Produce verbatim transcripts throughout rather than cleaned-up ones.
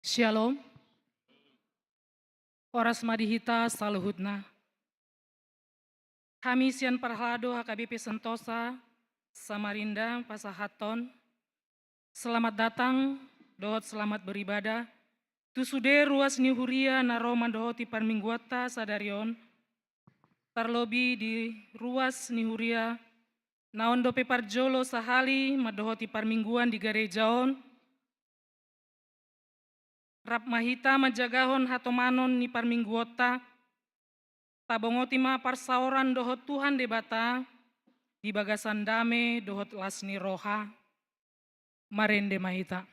Shalom. Horas ma di hita saluhutna. Hami sian parhalado H K B P Sentosa Samarinda pasahathon selamat datang dohot selamat beribadah tu sude ruas ni huria na ro mandohoti parmingguonta sadari on, tarlobi di ruas ni huria na on dope parjolo sahali mandohoti parmingguan di gareja on. Rap ma hita manjagahon hatomanon ni parmingguonta, tabongoti ma parsaoran dohot Tuhan Debata di bagasan dame dohot las ni roha. Marende ma hita.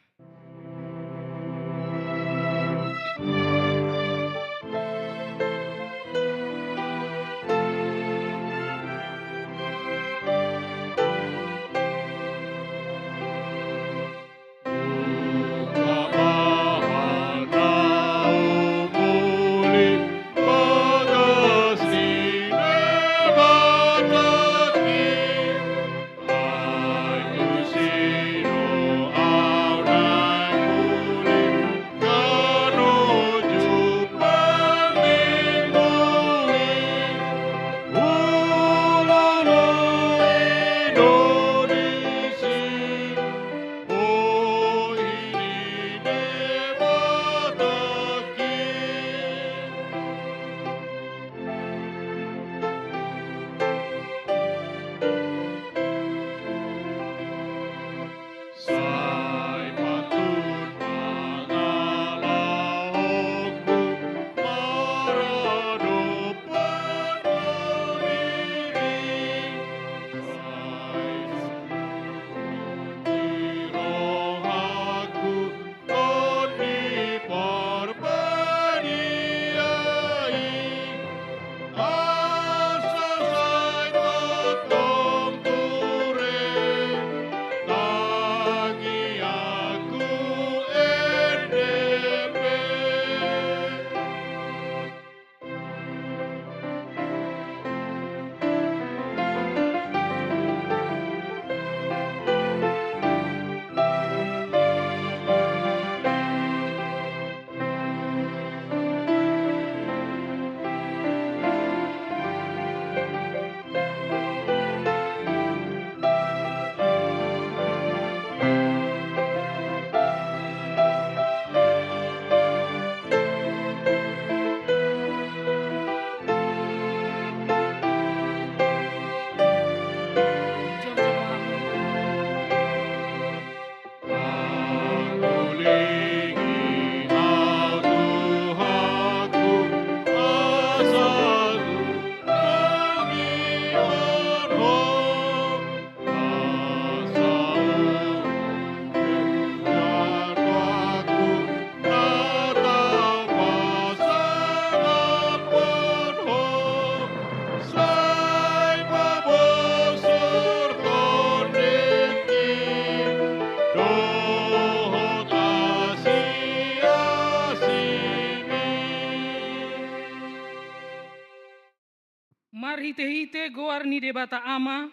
Marhitehite goar ni Debata Ama,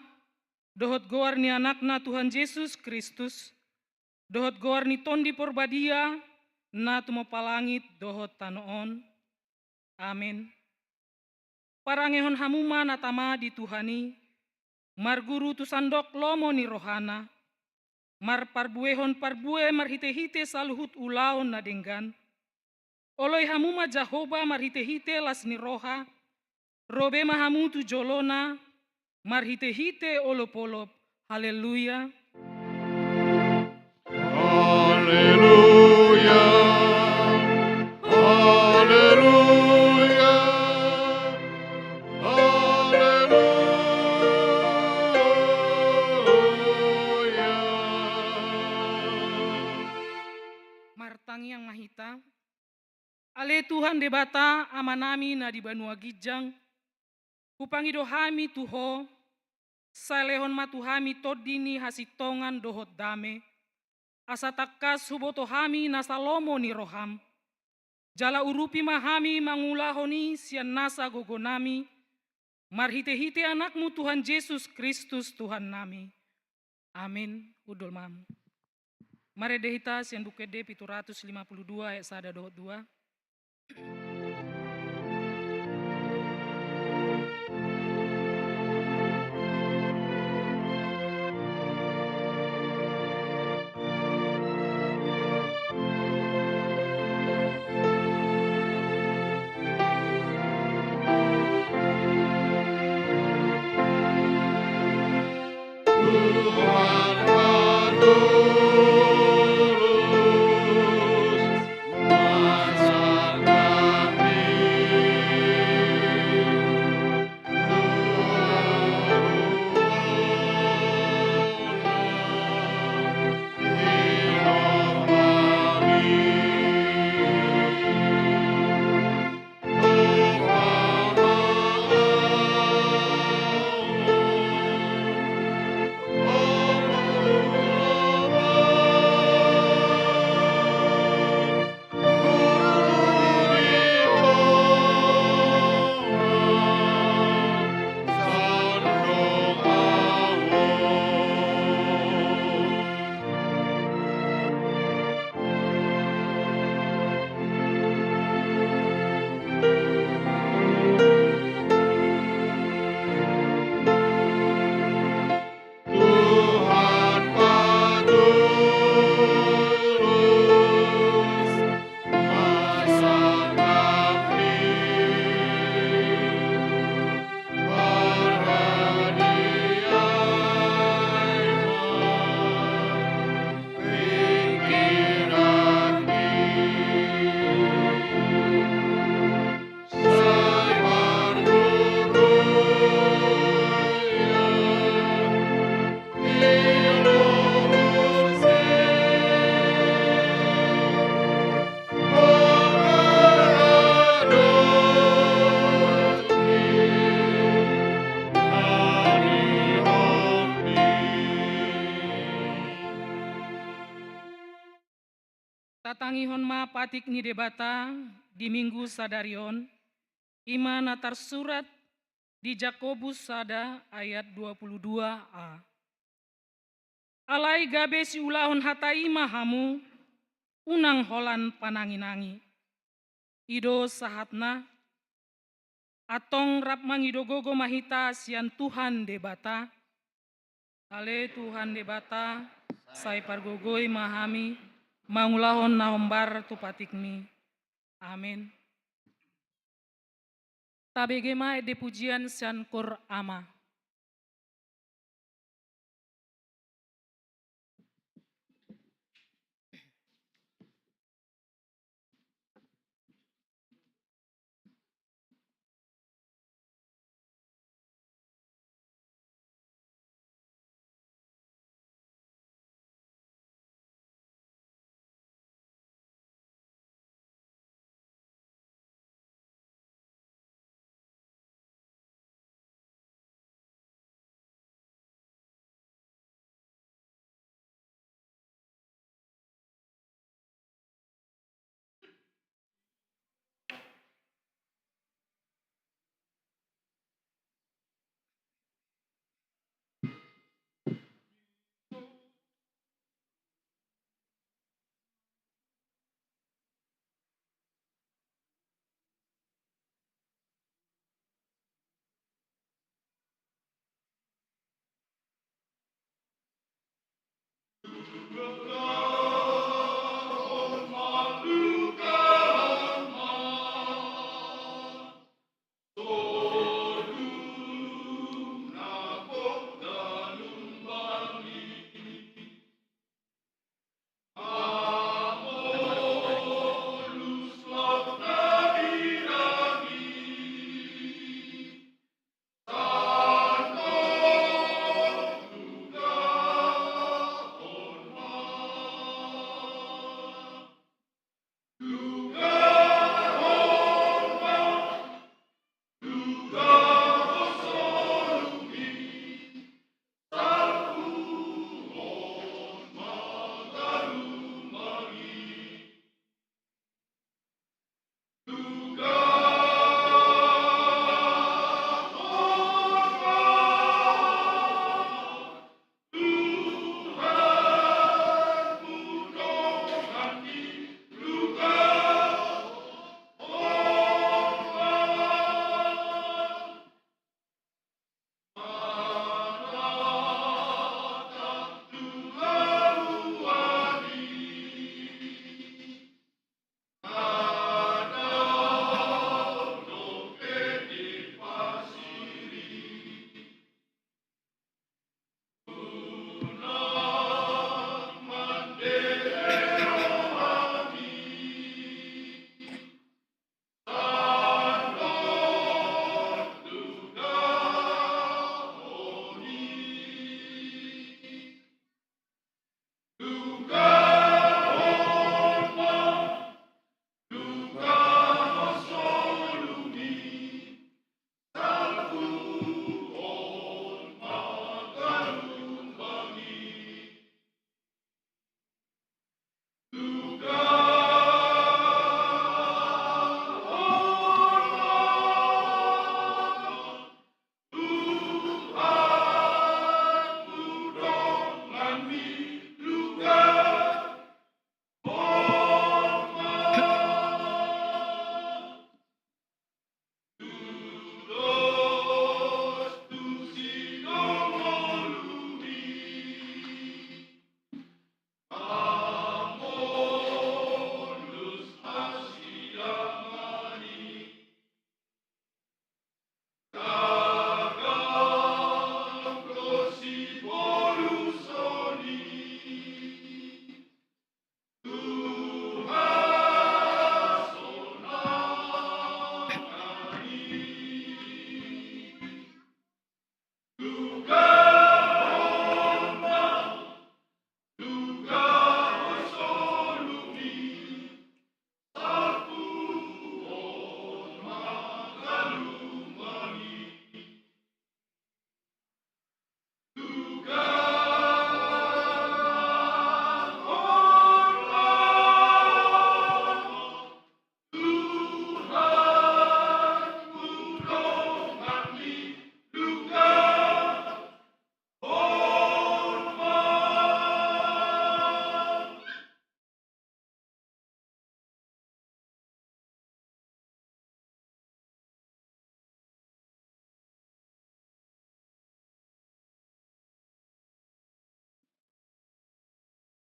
dohot goar ni Anakna Tuhan Jesus Kristus, dohot goar ni Tondi Porbadia, na tumompa langit dohot tano on. Amen. Parangehon hamu ma na tama di Tuhan i, marguru tu sandok lomo ni rohana, marparbuehon parbue marhitehite saluhut ulaon na denggan. Oloi hamu ma Jahowa marhitehite las ni roha, ro be ma hamu tu jolona marhitehite olopolop. Haleluya. Haleluya. Haleluya. Haleluya. Martangiang ma hita. Ale Tuhan Debata, Amanami na di banua ginjang, hupangido hami tu Ho, sai lehon ma tu hami tondi ni hasintongan dohot dame, asa tangkas huboto hami nasa lomo ni roham. Jala urupi ma hami mangulahon i sian nasa gogonami, marhitehite Anakmu Tuhan Jesus Kristus Tuhannami. Amen. Hundul ma hamu. Marende hita sian Buku Ende pitu ratus lima puluh dua ayat sada dohot dua. Tatangihon ma patik ni Debata di Minggu sadari on, i ma na tarsurat di Jakobus sada ayat dua puluh dua a. Alai gabe siulahon hata i ma hamu, unang holan panangi-nangi. I do sahatna, antong rap mangido gogo ma hita sian Tuhan Debata. Ale Tuhan Debata, sai pargogoi ma hami mangulahon na hombar tu patikmi. Amen. Tabege ma ende pujian sian Kor Ama.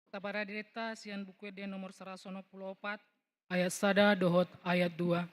Taparade deta sian Buku Ende nomor saratus onom pulu opat, ayat sada dohot ayat dua.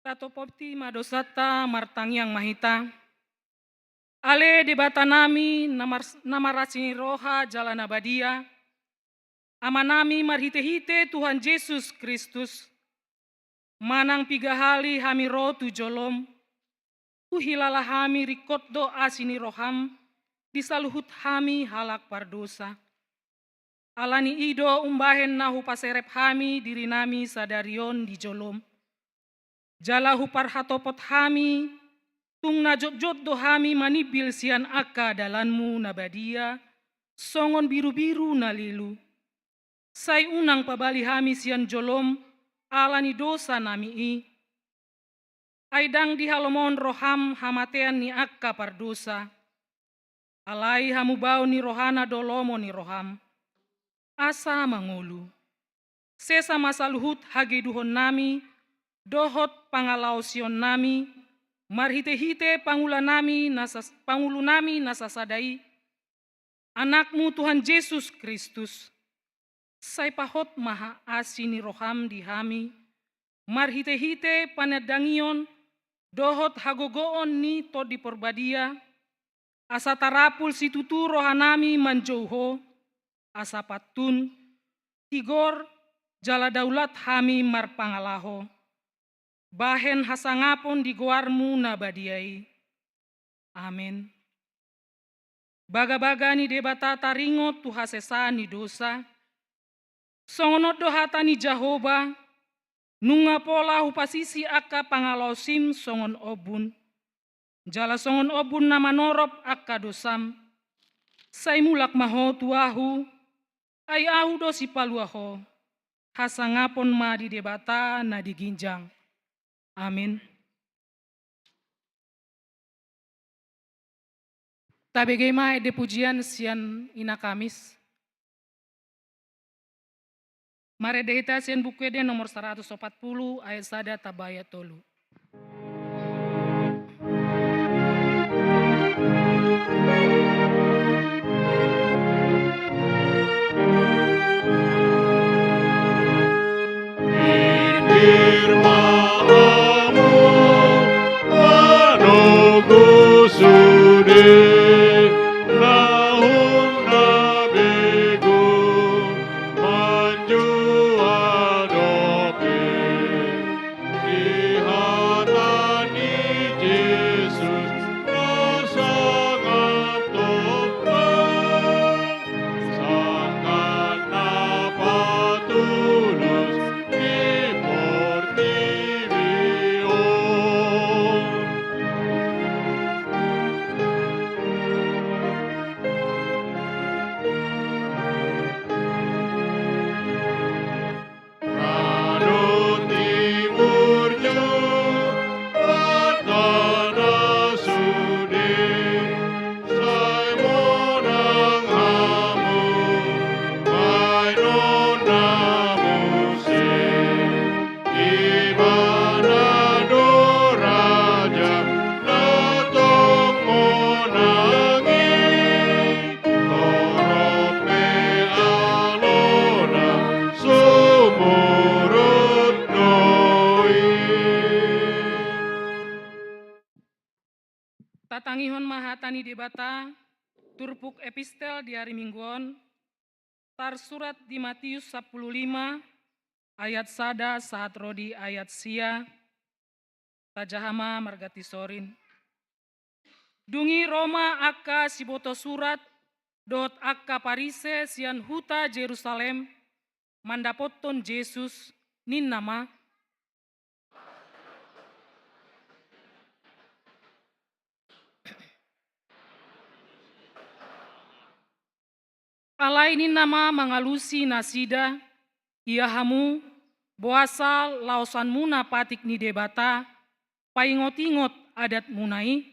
Tatopoti ma dosanta, martangiang ma hita. Ale Debata nami, na mar-, na marasi ni roha jala na badia, Ama nami marhite-hite Tuhan Jesus Kristus, manang piga hali hami ro tu jolom, huhilala hami ringkot do asi ni roham di saluhut hami halak pardosa. Ala ni i do umbahen na hupaserep hami diri nami sadari on di jolom. Jala huparhatopot hami, tung na jotjot do hami manimbil sian angka dalanmu na badia, songon birubiru na lilu. Sai unang pabali hami sian jolom ala ni dosa nami i. Ai ndang dihalomohon roham hamatean ni angka pardosa. Alai hamubaon ni rohana do lomo ni roham. Asa mangolu. Sesa ma saluhut hagedukon nami, dohot pangalaosion nami, marhite-hite pangula nami na sas-, pangulu nami na sasada i, Anakmu Tuhan Jesus Kristus. Sai pahot ma ha-, asi ni roham di hami, marhite-hite panandangion, dohot hagogoon ni Tondi Porbadia, asa tarapul situtu roha nami manjou Ho, asa pantun, tigor, jala daulat hami marpangalaho. Bahen hasangapon di goarmu na badia i. Amen. Bagabaga ni Debata taringot tu hasesaan ni dosa. Songon on do hata ni Jahowa, nunga pola hupasisi angka pangalaosim songon ombun. Jala songon ombun na manorop angka dosam. Sai mulak ma ho tu Ahu, ai Ahu do sipalua ho. Hasangapon ma di Debata na di ginjang. Amen. Tabege ma ende pujian sian Ina Kamis. Marende hita sian Buku Ende nomor saratus opat pulu ayat sada tamba ayat tolu. Pinggir ma hamu manunggu sude. Tatangihon ma hata ni Debata, turpuk epistel di ari Minggu on, tarsurat di Matius sampulu lima, ayat sada sahat ro di ayat sia, tajaha ma marganti sorin. Dung i ro ma angka siboto surat, dohot angka Parise sian huta Jerusalem, mandapothon Jesus, ninna ma, alai ninna ma mangalusi nasida, ia hamu, boasa laosanmuna patik ni Debata, paingot-ingot adatmuna i?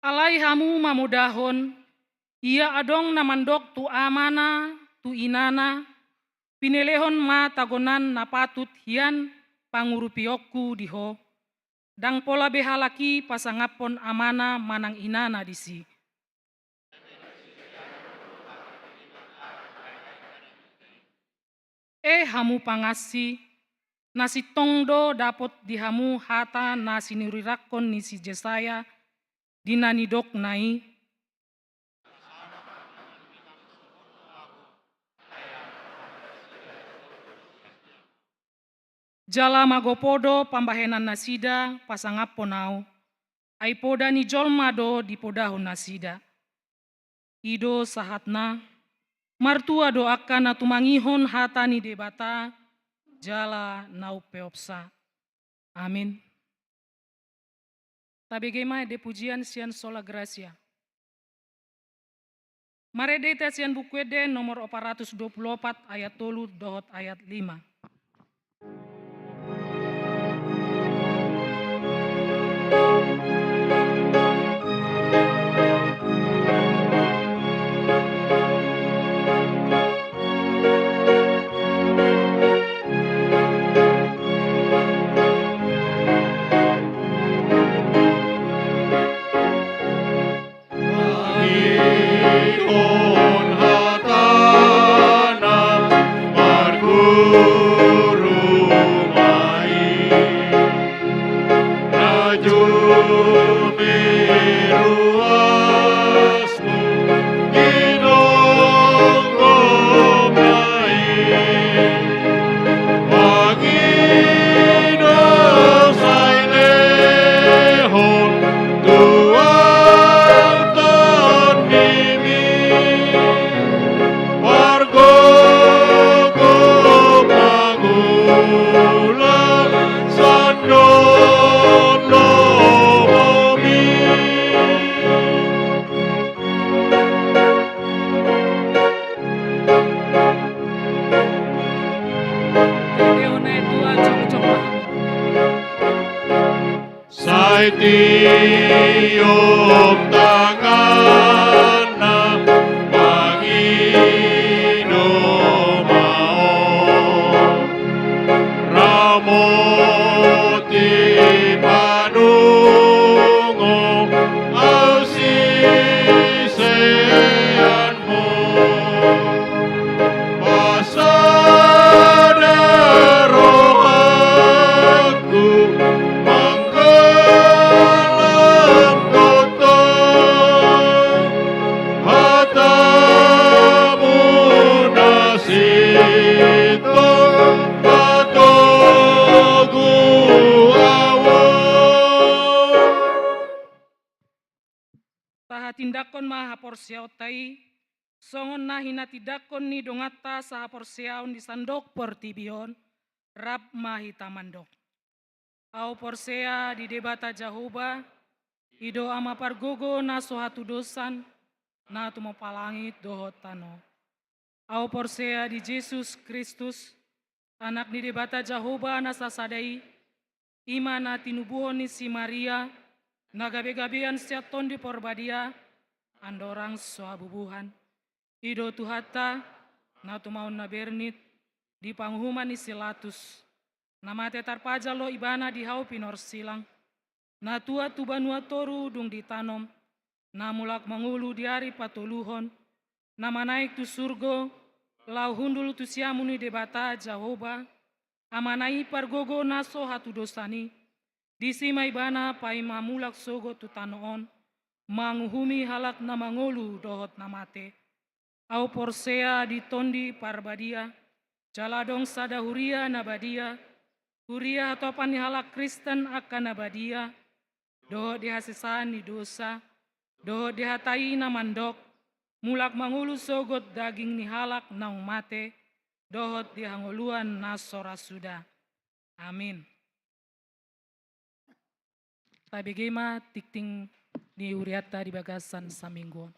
Alai hamu mamodahon, ia adong na mandok tu amana, tu inana, pinelehon ma tagonan na patut hian pangurupionku di ho, ndang pola be halak i pasangaphon amana manang inana disi. E hamu pangansi, na sintong do dapot di hamu hata na sinurirangkon ni si Jesaya di na nidokna i. Jala mago podo pambahenan nasida pasangaphon ahu, ai poda ni jolma do dipodahon nasida. I do sahatna, martua do angka na tumangihon hata ni Debata, jala na umpeopsa. Amin. Tabege ma ende pujian sian Sola Gratia. Marende hita sian Buku Ende nomor opat ratus dua puluh opat ayat tolu dohot ayat lima. Mangihon hatana marguru ma i, rajumi ruas Sai tiop tanganna mangido ma on. Ramoti panungong au siseanmu. Pasada rohangku manggalang goto. Hatamu na sintong patogu ahu. Tahatindangkon ma haporseaonta i, songon na hinatindangkon ni donganta sahaporseaon di sandok portibi on, rap ma hita mandok. Ahu porsea di Debata Jahowa, i do Ama pargogo na so hatudosan, na tumompa langit dohot tano. Ahu porsea di Jesus Kristus, Anak ni Debata Jahowa na sasada i, i ma na tinubuhon ni si Maria, na gabegabean sian Tondi Porbadia, andorang so habubuhan. I do Tuhanta, na tumaon na bernit, di panguhuman ni si Latus, na mate tarpajal do ibana di hau pinorsilang, na tuat tu banua toru dung ditanom, na mulak mangolu di ari patoluhon, na manaek tu surgo, laho hundul tu siamun ni Debata Jahowa, Amana i pargogo na so hatudosan i. Disi ma ibana paima mulak sogot tu tano on, manguhumi halak na mangolu dohot na mate. Ahu porsea di Tondi Parbadia, jala adong sada huria na badia, huria hatopan ni halak Kristen angka na badia, dohot di hasesaan ni dosa, dohot di hata i na mandok, mulak mangolu sogot daging ni halak naung mate, dohot di hangoluan na so ra suda. Amin. Tabege ma tingting ni hurianta di bagasan saminggu on.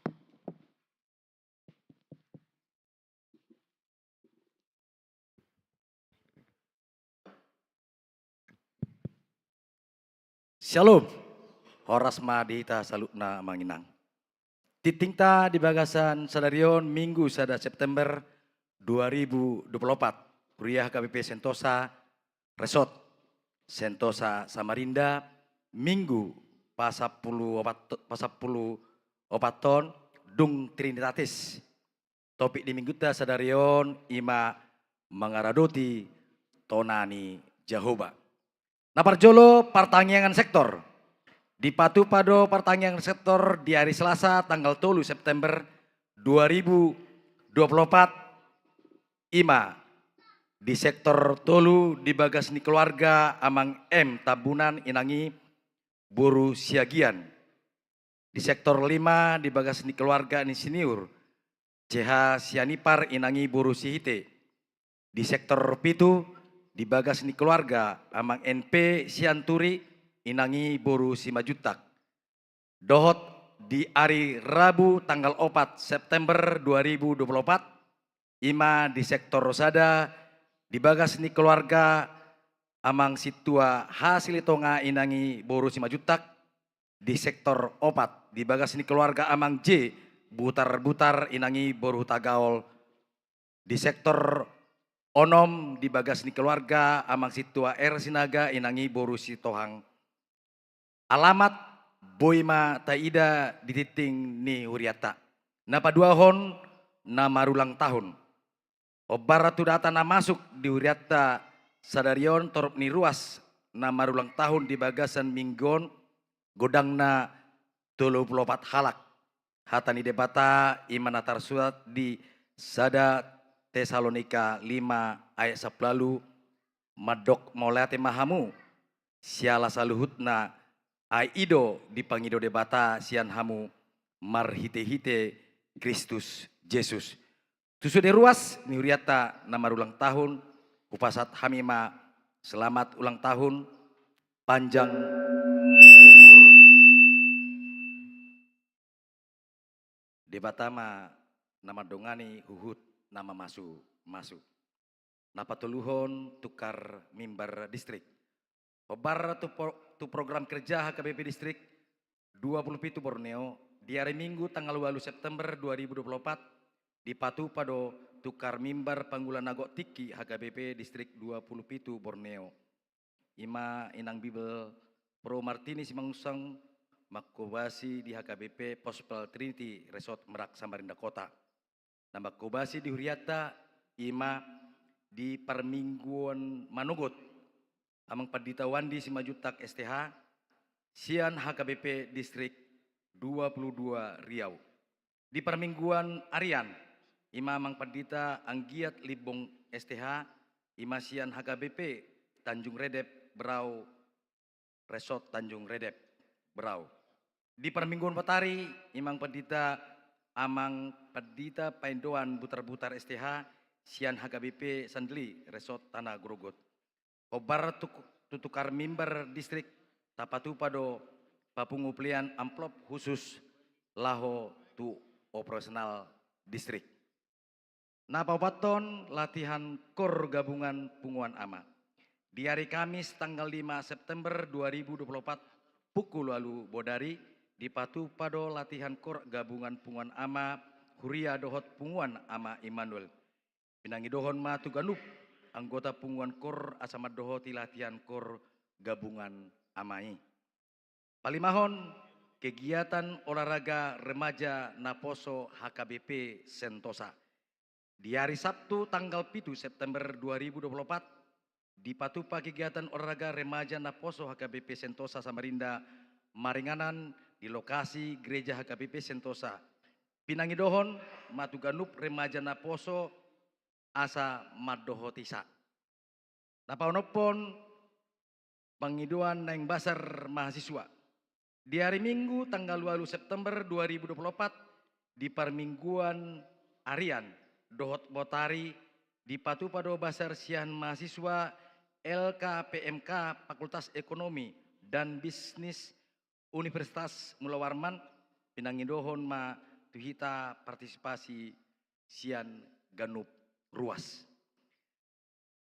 Syalom. Horas ma di hita saluhutna amang inang. Tingtingta di bagasan sadari on Minggu sada September dua ribu dua puluh opat. Huria H K B P Sentosa, Resort Sentosa Samarinda, Minggu pasampulu opat, pasampulu opat on, dung Trinitatis. Topik ni Minggunta sadari on i ma mangaradoti tona ni Jahowa. Na parjolo, partangiangan sektor. Dipatupa do partangiangan sektor di ari Selasa tanggal tolu September dua ribu dua puluh opat, i ma di sektor tolu di bagas ni keluarga Amang M Tambunan, inang i boru Siagian. Di sektor lima di bagas ni keluarga ni Siniur C H Sianipar, inang i boru Sihite. Di sektor pitu di bagas ni keluarga Amang N P Sianturi, inang i boru Simanjuntak. Dohot di ari Rabu tanggal opat September dua ribu dua puluh opat, i ma di sektor sada di bagas ni keluarga Amang Sintua H Silitonga, inang i boru Simanjuntak. Di sektor opat di bagas ni keluarga Amang J Butarbutar, inang i boru Hutagaol. Di sektor onom di bagas ni keluarga Amang Sintua R Sinaga, inang i boru Sitohang. Alamat boi ma taida di tingting ni hurianta. Na paduahon, na marulang tahun. Hombar tu data na masuk di hurianta sadari on, torop ni ruas na marulang tahun di bagasan minggu on godangna tolu pulu opat halak. Hata ni Debata i ma na tarsurat di sada Tesalonika lima ayat sampulu ualu, mandok: Mauliate ma hamu siala saluhutna, ai i do dipangido Debata sian hamu marhitehite Kristus Jesus. Tu sude ruas ni hurianta na marulang tahun, hupasahat hami ma selamat ulang tahun, panjang umur. Debata ma na mandongani huhut na mamasumasu. Na patoluhon, tukar mimbar distrik. Hombar tu po-, tu program kerja H K B P Distrik dua pulu pitu Borneo, di ari Minggu tanggal ualu September dua ribu dua pulu opat, dipatupa do tukar mimbar pangula na gok tingki H K B P Distrik dua pulu pitu Borneo. I ma inang Bibel Pro Martini Simangunsang, mangkobasi di H K B P Pospel Trinity Resort Merak Samarinda Kota. Na mangkobasi di hurianta i ma di parmingguon manogot, Amang Pandita Wandi Simanjuntak S T H, sian H K B P Distrik dua pulu dua Riau. Di parmingguon arian, i ma Amang Pandita Anggiat Limbong S T H, i ma sian H K B P Tanjung Redep Berau, Resort Tanjung Redep Berau. Di parmingguon patari, i ma Amang Pandita, Amang Pandita Paindoan Butarbutar S T H, sian H K B P Sandli, Resort Tanah Grogot. Hombar tu, tu tukar mimbar distrik, tapatupa do papungu pelean amplop khusus laho tu operasional distrik. Na paopathon, latihan kor gabungan Punguan Ama. Di ari Kamis tanggal lima September dua ribu dua pulu opat, pukul ualu bodari, dipatupa do latihan kor gabungan Punguan Ama Huria dohot Punguan Ama Immanuel. Pinangidohon ma tu ganup anggota punguan kor asa mandohoti latihan kor gabungan Ama i. Palimahon, Kegiatan olahraga remaja Naposo H K B P Sentosa. Di hari Sabtu tanggal pitu September dua ribu dua puluh empat, dipatupa kegiatan olahraga remaja Naposo H K B P Sentosa Samarinda maringanan di lokasi gereja H K B P Sentosa. Pinangidohon ma tu ganup remaja Naposo asa mandohotisa. Na paonomhon, pangidoan naeng basar mahasiswa. Di hari Minggu tanggal ualu September dua ribu dua puluh empat, di parmingguan arian dohot botari, dipatupa do basar sian mahasiswa L K P M K Fakultas Ekonomi dan Bisnis Universitas Mula Warman. Pinangidohon ma tu hita partisipasi sian ganup ruas.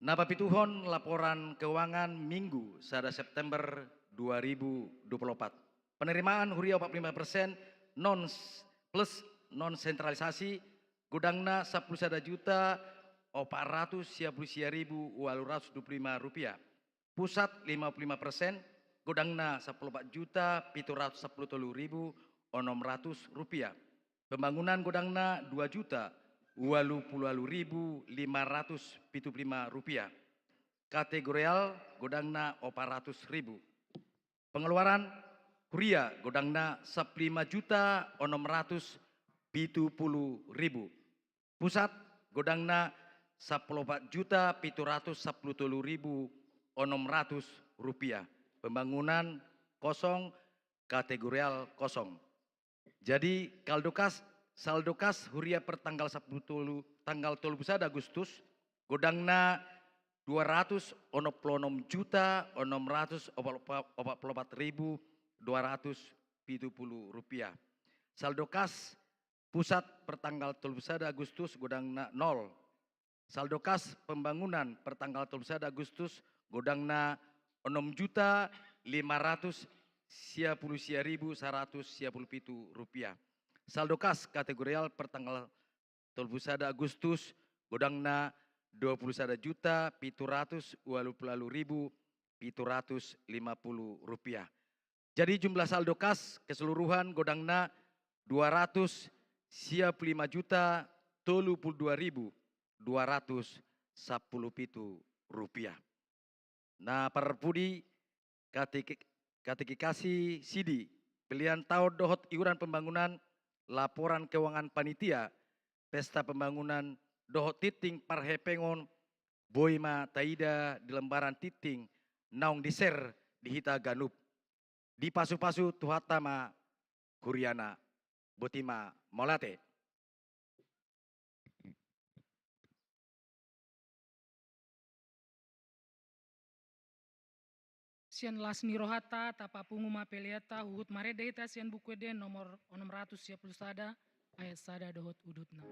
Na papituhon, laporan keuangan Minggu sada September dua ribu dua puluh empat. Penerimaan huria opat puluh lima persen non s-, plus non sentralisasi, godangna sampulu sada juta opat ratus sia pulu sia ribu ualu ratus dua pulu lima rupiah. Pusat lima pulu lima persen, godangna sampulu opat juta pitu ratus sampulu tolu ribu onom ratus rupiah. Pembangunan godangna dua juta ualu pulu ualu ribu lima ratus pitu pulu lima rupiah. Kategorial godangna opat ratus ribu. Pengeluaran huria godangna sampulu lima juta onom ratus pitu pulu ribu. Pusat godangna sampulu opat juta pitu ratus sampulu tolu ribu onom ratus rupiah. Pembangunan kosong, kategorial kosong. Jadi, saldo kas, saldo kas huria per tanggal sampulu tolu, tanggal tolu pulu sada Agustus, godangna dua ratus onom pulu onom juta onom ratus opat pulu opat ribu dua ratus pitu pulu rupiah. Saldo kas pusat per tanggal tolu pulu sada Agustus godangna nol. Saldo kas pembangunan per tanggal tolu pulu sada Agustus godangna onom juta lima ratus sia pulu sia ribu saratus sia pulu pitu rupiah. Saldo kas kategorial per tanggal tolu pulu sada Agustus godangna dua pulu sada juta pitu ratus ualu pulu ualu ribu pitu ratus lima pulu rupiah. Jadi, jumlah saldo kas keseluruhan godangna dua ratus sia pulu lima juta tolu pulu dua ribu dua ratus sampulu pitu rupiah. Na parpudi, kateki-, katekisasi sidi, pelean taon dohot iuran pembangunan, laporan keuangan panitia pesta pembangunan dohot tingting parhepengon, boi ma taida di lembaran tingting naung di-share di hita ganup. Dipasupasu Tuhanta ma huriana. Boti ma, mauliate. Sian las ni rohanta, tapapungu ma peleanta, huhut marende hita sian Buku Ende nomor onom ratus sia pulu sada, ayat sada dohot udutna.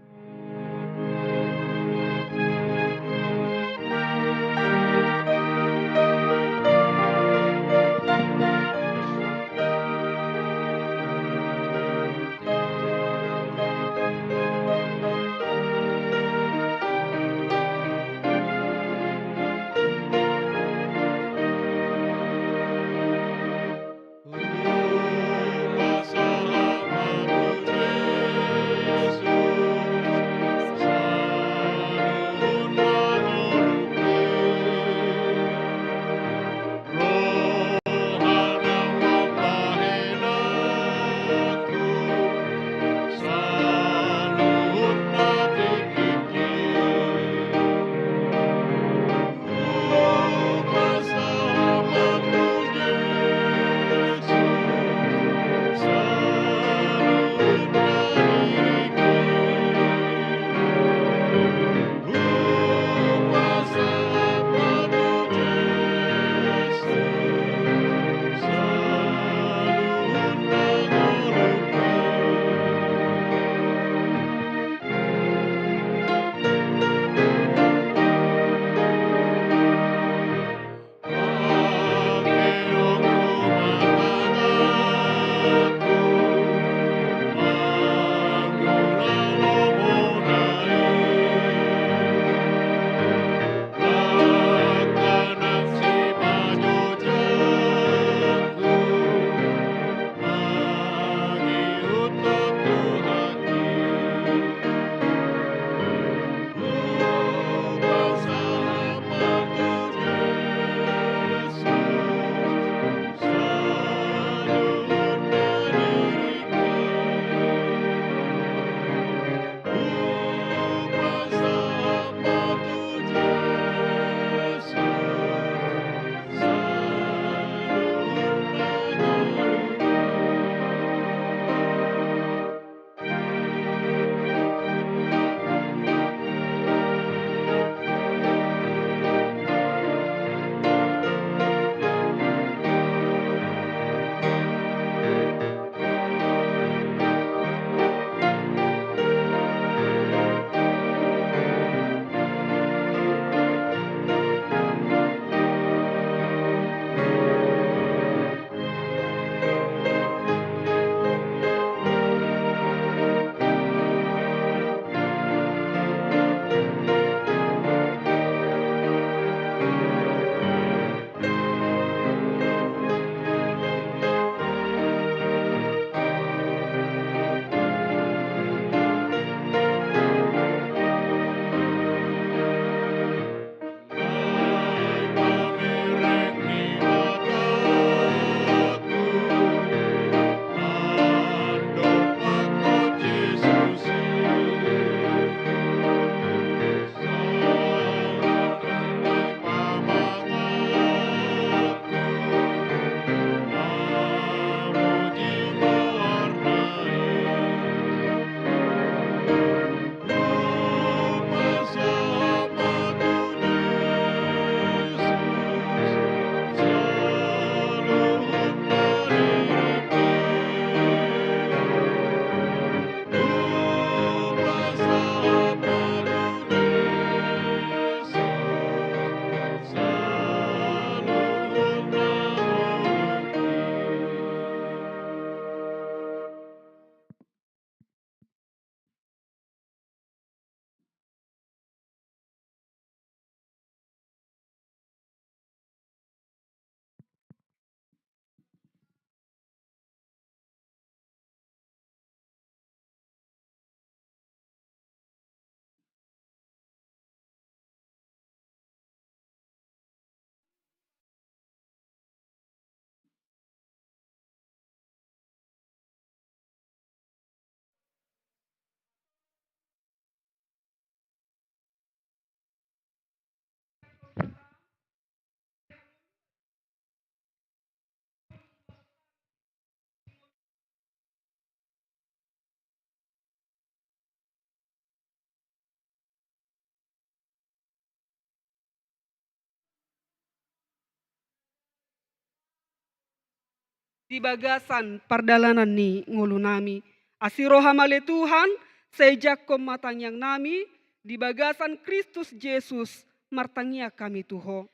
di bagasan pardalanan ni ngolunami. Asi roham ale Tuhan, sai jangkon ma tangiangnami, di bagasan Kristus Jesus martangiang hami tu Ho.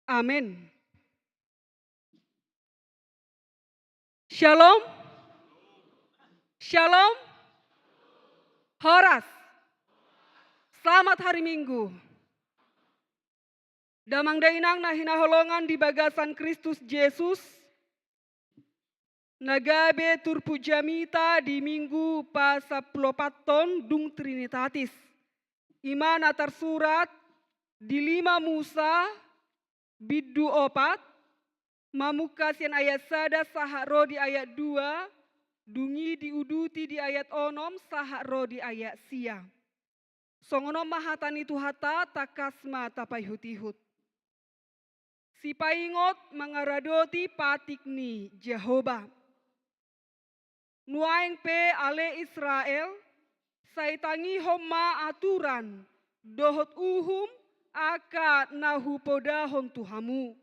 Amen. Shalom. Shalom. Horas. Selamat hari Minggu. Damang dainang na hinaholongan di bagasan Kristus Jesus, na gabe turpuk jamita di Minggu pasampuluopathon dung Trinitatis. I ma na tarsurat di lima Musa, bindu opat, mamungka sian ayat sada sahat ro di ayat dua, dung i diuduti di ayat onom sahat ro di ayat sia. Songon on ma hata ni Tuhanta, tangkas ma tapaihut-ihut. Sipaingot mangaradoti patik ni Jahowa. Nuaeng pe ale Israel, sai tangihon ma aturan dohot uhum angka na hupodahon tu hamu,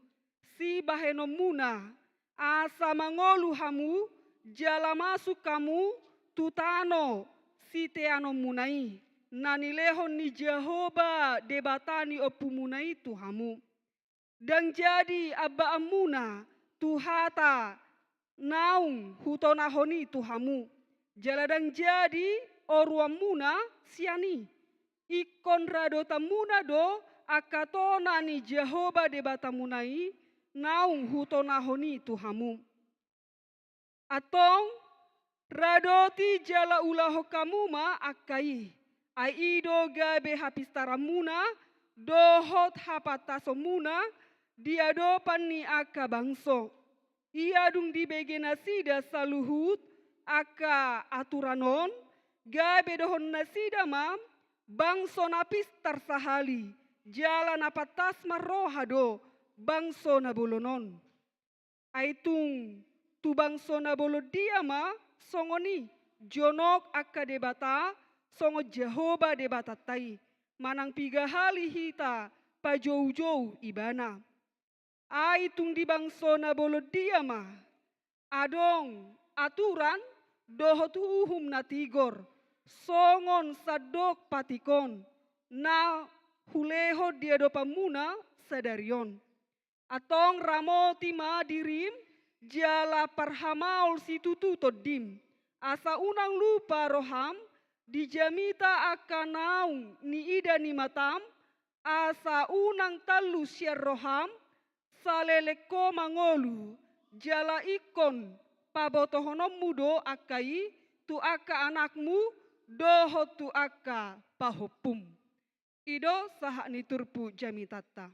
sibahenonmuna, asa mangolu hamu, jala masuk hamu tu tano siteanonmuna i, na nilehon ni Jahowa Debata ni ompumuna i tu hamu. Ndang jadi ambaanmuna tu hata naung hutonahon i tu hamu, jala ndang jadi oruanmuna sian i. Ingkon radotanmuna do angka tona ni Jahowa Debatamuna i naung hutonahon i tu hamu. Antong, radoti jala ulahon hamu ma angka i, ai i do gabe hapistaranmuna dohot hapantasonmuna di adopan ni angka bangso. Ia dung dibege nasida saluhut angka aturan on, gabe dohonon nasida ma bangso na pistar sahali, jala na pantas marroha do bangso na bolon on. Ai tung tu bangso na bolon dia ma songon i jonok angka debata songon Jahowa Debatanta i, manang piga hali hita pajoujou Ibana. Ai tung di bangso na bolon dia ma adong aturan dohot uhum na tigor, songon sandok patik on, na hulehon di adopanmuna sadari on. Antong ramoti ma dirim, jala parhamaol situtu tondim, asa unang lupa roham di jamita angka naung niida ni matam, asa unang tallus sian roham, saleleng ho mangolu, jala ingkon pabotohononmu do angka i tu angka anakmu dohot tu angka pahompum. I do sahat ni turpuk jamitanta.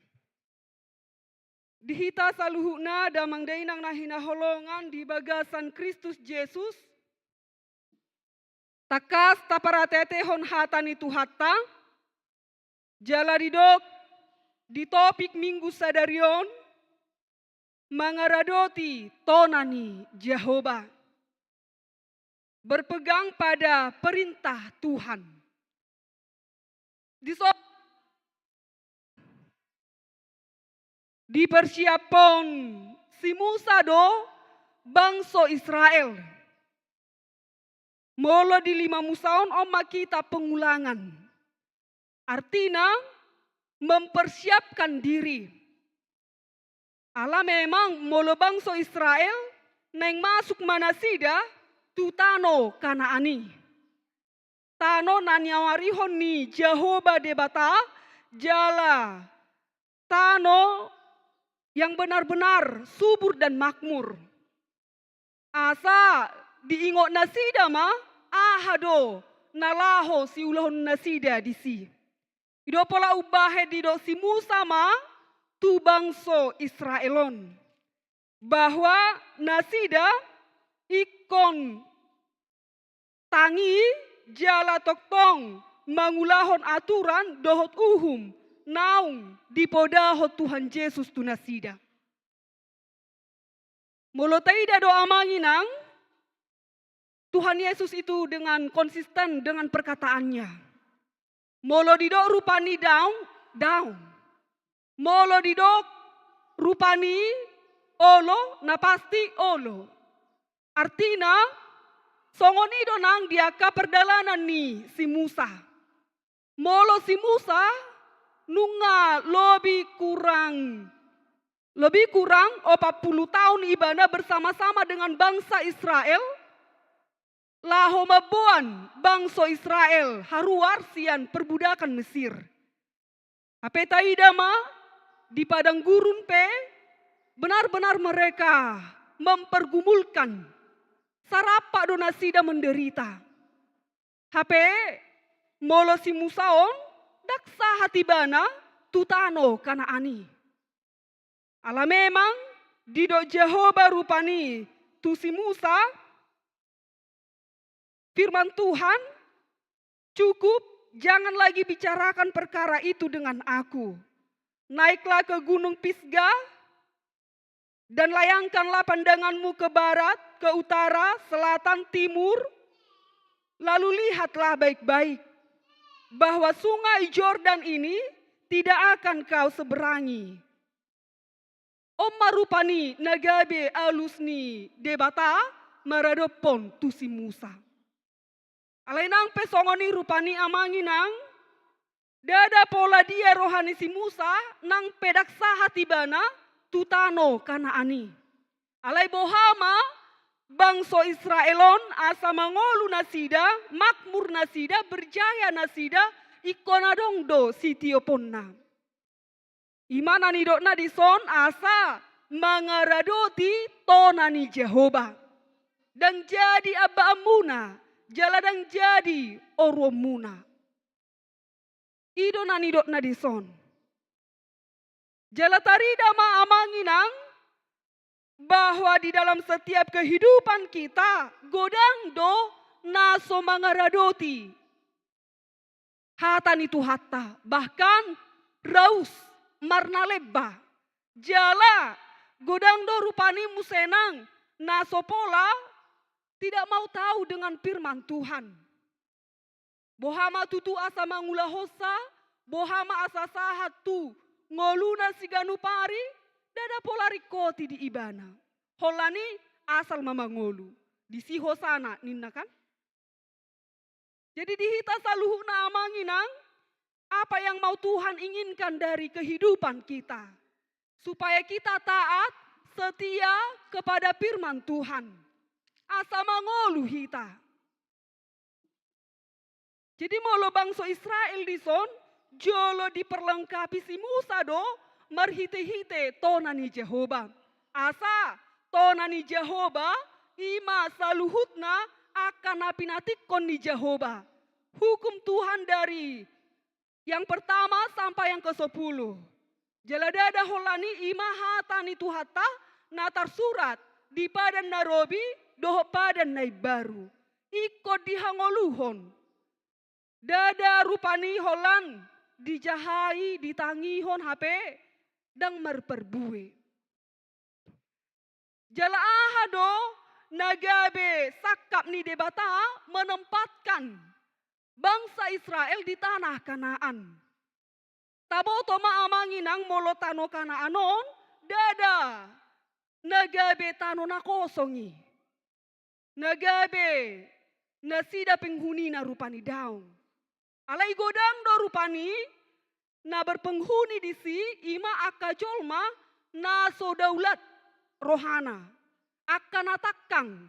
Di hita saluhutna damang dainang na hinaholongan di bagasan Kristus Jesus, tangkas taparateatehon hata ni Tuhanta, jala didok di topik Minggu sadari on, mangaradoti tona ni Jahowa. Berpegang pada perintah Tuhan. Di so-, dipersiaphon si Musa do bangso Israel. Molo di lima Musa on, on ma hita Pengulangan. Artina, mempersiapkan diri. Ala memang molo bangso Israel naeng masuk ma nasida tu tano Kanaan i. Tano na niawarihon ni Jahowa Debata, jala tano yang benar-benar subur dan makmur. Asa diingot nasida ma aha do na laho siulahon nasida disi. I do pola umbahen didok si Musa ma tu bangso Israel on, bahwa nasida ingkon tangi jala tongtong mangulahon aturan dohot uhum naung dipodahon Tuhan Jesus tu nasida. Molo taida do amang inang, Tuhan Yesus itu dengan konsisten dengan perkataannya. Molo didok rupani daong, daong. Molo didok rupani olo, na pasti olo. Artina, songon i do nang di angka pardalanan ni si Musa. Molo si Musa, nunga lobi kurang, lobi kurang opat pulu taon ibana bersama-sama dengan bangsa Israel, laho mamboan bangso Israel haruar sian perbudakan Mesir. Hape taida ma, di padang gurun pe, benar-benar mereka mempergumulkan, sarampak do nasida menderita. Hape, molo si Musa on, ndang sahat ibana tu tano Kanaan i. Ala memang, didok Jahowa rupani tu si Musa, firman Tuhan, "Cukup, jangan lagi bicarakan perkara itu dengan aku. Naiklah ke Gunung Pisga, dan layangkanlah pandanganmu ke barat, ke utara, selatan, timur, lalu lihatlah baik-baik bahwa sungai Jordan ini tidak akan kau seberangi." On ma rupani na gabe alus ni Debata maradophon tu si Musa. Alai nang pe songon i rupani, amang inang, ndada pola dia roha ni si Musa, nang pe ndang sahat ibana tu tano Kanaan i. Alai boha ma, bangso Israel on asa mangolu nasida, makmur nasida, berjaya nasida, ingkon adong do sitioponna. I ma na nidokna dison, asa mangaradoti tona ni Jahowa. Ndang jadi ambaanmuna, jala ndang jadi oruanmuna. I do na nidokna dison. Jala tarida ma, amang inang, bahwa di dalam setiap kehidupan kita, godang do na so mangaradoti hata ni Tuhanta, bahkan raus marnalemba. Jala godang do rupani muse nang na so pola tidak mau tahu dengan firman Tuhan. Boha ma tutu asa mangulahonsa, boha ma asa sahat tu ngoluna siganup ari, ndada pola ringkoti di ibana. Holan i asal ma mangolu. Disi hosana ninna kan? Jadi di hita saluhutna, amang inang, apa yang mau Tuhan inginkan dari kehidupan kita? Supaya kita taat, setia kepada firman Tuhan. Asa mangolu hita. Jadi molo bangso Israel dison, jolo diperlengkapi si Musa do marhite-hite tona ni Jahowa. Asa tona ni Jahowa, i ma saluhutna angka na pinatikkon ni Jahowa. Hukum Tuhan dari yang pertama sampai yang kesepuluh. Jala ndada holan i, i ma hata ni Tuhanta na tarsurat di Padan na Robi dohot Padan na Imbaru. Ingkon dihangoluhon. Ndada rupani holan dijahai, ditangihon hape ndang marparbue. Jala aha do na gabe sangkap ni Debata menempatkan bangsa Israel di tanah Kanaan? Taboto ma, amang inang, molo tano Kanaan on ndada na gabe tano na kosong i. Na gabe nasida penghunina rupani, daong. Alai godang do rupani na berpenghuni disi, i ma angka jolma na so daulat rohana, angka na tangkang,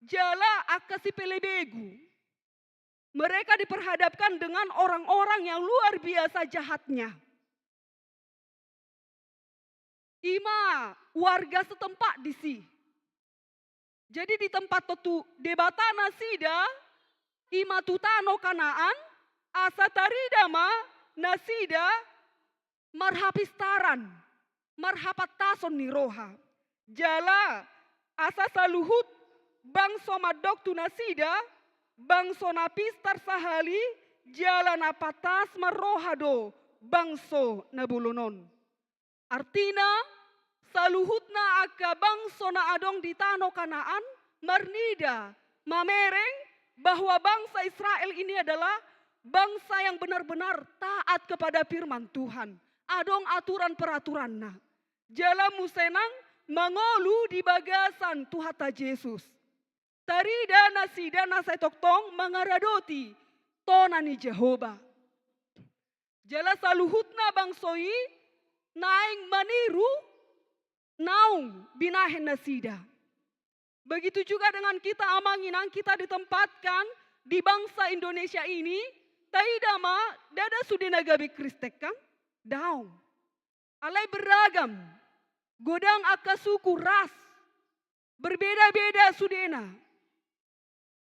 jala angka sipelebegu. Mereka diperhadapkan dengan orang-orang yang luar biasa jahatnya. I ma warga setempat disi. Jadi ditempat tu Debata nasida, i ma tu tano Kanaan, asa tarida ma nasida marhapistaran, marhapantason ni roha. Jala asa saluhut bangso mandok tu nasida, bangso na pistar sahali, jala na pantas marroha do bangso na bolon on. Artina, saluhutna angka bangso na adong di tano Kanaan marnida, mamereng bahwa bangsa Israel ini adalah bangsa yang benar-benar taat kepada firman Tuhan. Adong aturan peraturanna. Jala muse nang mangolu di bagasan Tuhanta Jesus. Tarida nasida na sai tongtong mangaradoti tona ni Jahowa. Jala saluhutna bangso i naeng maniru naung binahen nasida. Begitu juga dengan kita, Amang Inang, kita ditempatkan di bangsa Indonesia ini, taida ma, ndada sude na gabe Kristen, kan? Daong. Alai beragam, godang angka suku, ras, berbeda-beda sudena.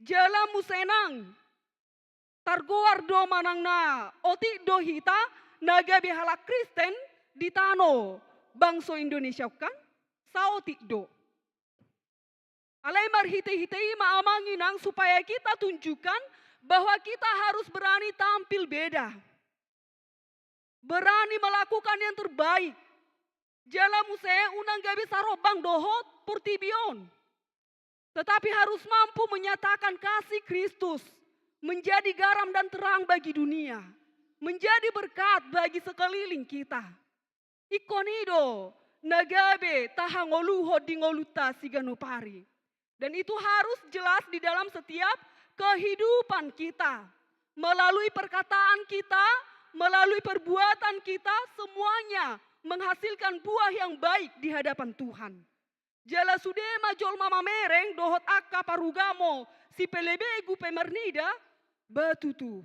Jala muse nang targoar do manang na otik do hita na gabe halak Kristen di tano bangso Indonesia on, kan? Saotik do. Alai marhite-hite i ma, Amang Inang, supaya kita tunjukkan bahwa kita harus berani tampil beda. Berani melakukan yang terbaik. Jala muse unang gabe sarombang dohot portibi on. Tetapi harus mampu menyatakan kasih Kristus, menjadi garam dan terang bagi dunia, menjadi berkat bagi sekeliling kita. Ingkon i do na gabe tahangoluhon di ngolunta siganup ari. Dan itu harus jelas di dalam setiap kehidupan kita. Melalui perkataan kita, melalui perbuatan kita, semuanya menghasilkan buah yang baik di hadapan Tuhan. Jala sude ma jolma mamereng dohot angka parugamo sipelebegu pe marnida, ba tutu,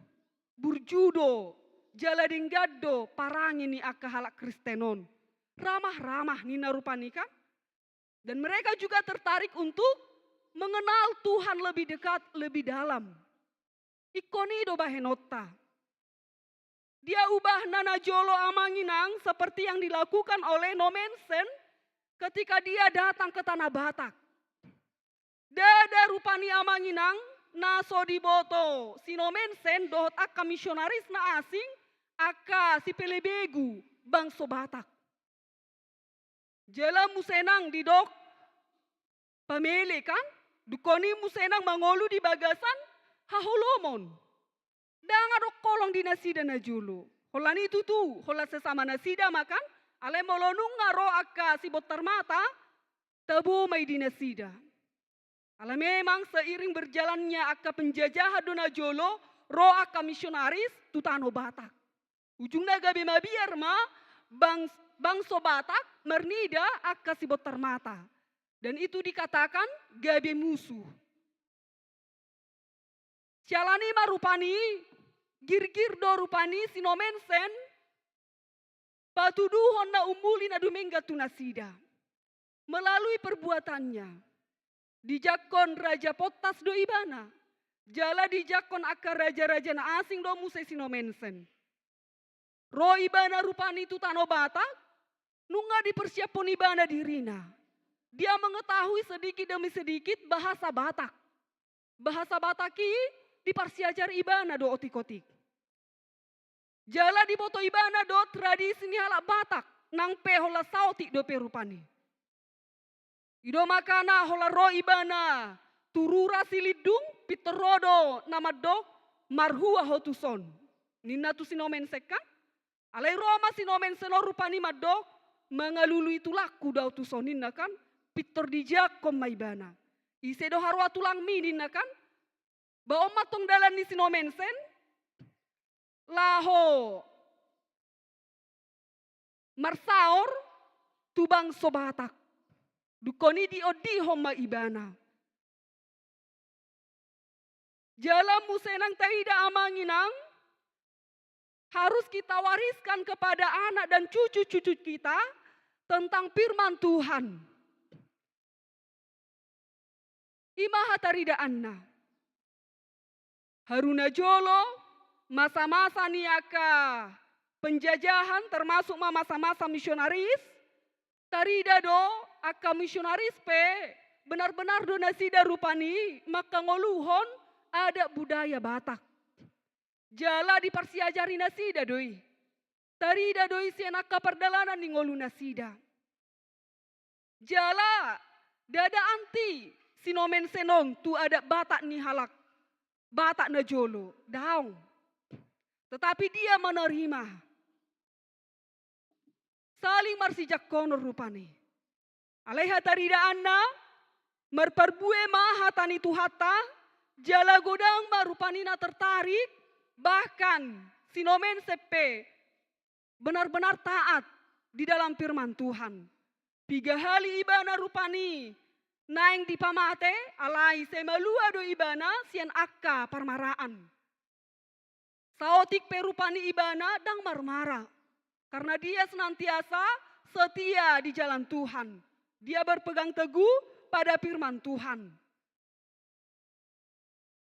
burju do, jala denggan do parange ni angka halak Kristen on. Ramah-ramah ninna rupani, kan? Dan mereka juga tertarik untuk mengenal Tuhan lebih dekat, lebih dalam. Ingkon i do bahenonta. Dia ubahna najolo, Amang Inang, seperti yang dilakukan oleh Nommensen ketika dia datang ke Tanah Batak. Ndada rupani, Amang Inang, na so diboto si Nommensen dohot angka misionaris na asing angka sipelebegu bangso Batak. Jala muse nang didok pamele, kan? Dungkon i muse nang mangolu di bagasan haholomon. Ndang adong holong di nasida najolo. Holan i tutu, holan sesama nasida ma, kan? Alai molo nunga ro angka sibontar mata, tabo ma i di nasida. Ala memang seiring berjalannya angka penjajahan do najolo, ro angka misionaris tu tano Batak. Ujungna gabe mabiar ma bangs-, bangso Batak marnida angka sibontar mata. Dan itu dikatakan gabe musuh. Siala ni i ma rupani, girgir do rupani si Nommensen patuduhon na umuli na dumenggan tu nasida. Melalui perbuatannya, dijangkon Raja Pontas do ibana. Jala dijangkon angka raja-raja na asing do muse si Nommensen. Ro ibana rupani tu tano Batak, nunga dipersiaphon ibana dirina. Dia mengetahui sedikit demi sedikit bahasa Batak. Bahasa Batak i diparsiajar ibana do otik-otik. Jala diboto ibana do tradisi ni halak Batak, nang pe holan saotik dope rupani. I do makana holan ro ibana tu rura Silindung, pintor ro do na mandok, "Marhua ho tuson," ninna tu si Nommensen, kan? Alai ro ma si Nommensen on rupani mandok, "Mangalului tulangku do au tuson," ninna, kan? Pintor dijangkon ma ibana. "Ise do haroa tulangmi?" ninna, kan? Ba on ma tong dalan ni si Nommensen laho marsaor tu bangso Batak. Dungkon i diondihon ma ibana. Jala muse nang taida, Amang Inang, harus kita wariskan kepada anak dan cucu-cucu kita tentang firman Tuhan. I ma hataridaanna. Haru najolo, masa-masa ni angka penjajahan, termasuk ma masa-masa misionaris, tarida do angka misionaris pe benar-benar do nasida rupani mangkangoluhon adat budaya Batak. Jala diparsiajari nasida do i. Tarida do i sian angka pardalanan ni ngolu nasida. Jala ndada anti si Nommensen on tu adat Batak ni halak Batak najolo, daong. Tetapi dia menerima. Saling marsijangkonon rupani. Alai hataridaanna, Marparbue ma hata ni Tuhanta, jala godang ma rupani na tertarik, bahkan si Nomensen pe benar-benar taat di dalam firman Tuhan. Piga hali ibana rupani naeng dipamate, alai sai malua do ibana sian angka parmaraan. Saotik pe rupani ibana ndang marmara, karena dia senantiasa setia di jalan Tuhan. Dia berpegang teguh pada firman Tuhan.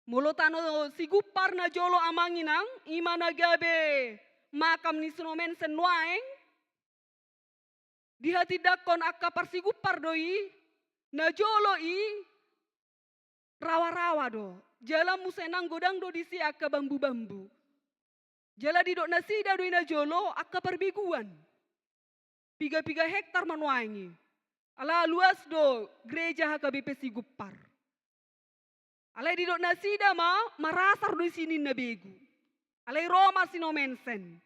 Molo tano Sigumpar na jolo, amang inang, i ma na gabe makam ni si Nomensen nuaeng, dihatindangkon angka parsigumpar do i, na jolo i rawa-rawa do. Jala muse nang godang do disi angka bambu-bambu. Jala didok nasida do i na jolo angka parbeguan. Piga-piga hektar ma nuaeng i. Ala luas do gereja H K B P Sigumpar. Alai didok nasida ma, marasar do disi ninna begu. Alai ro ma si Nomensen.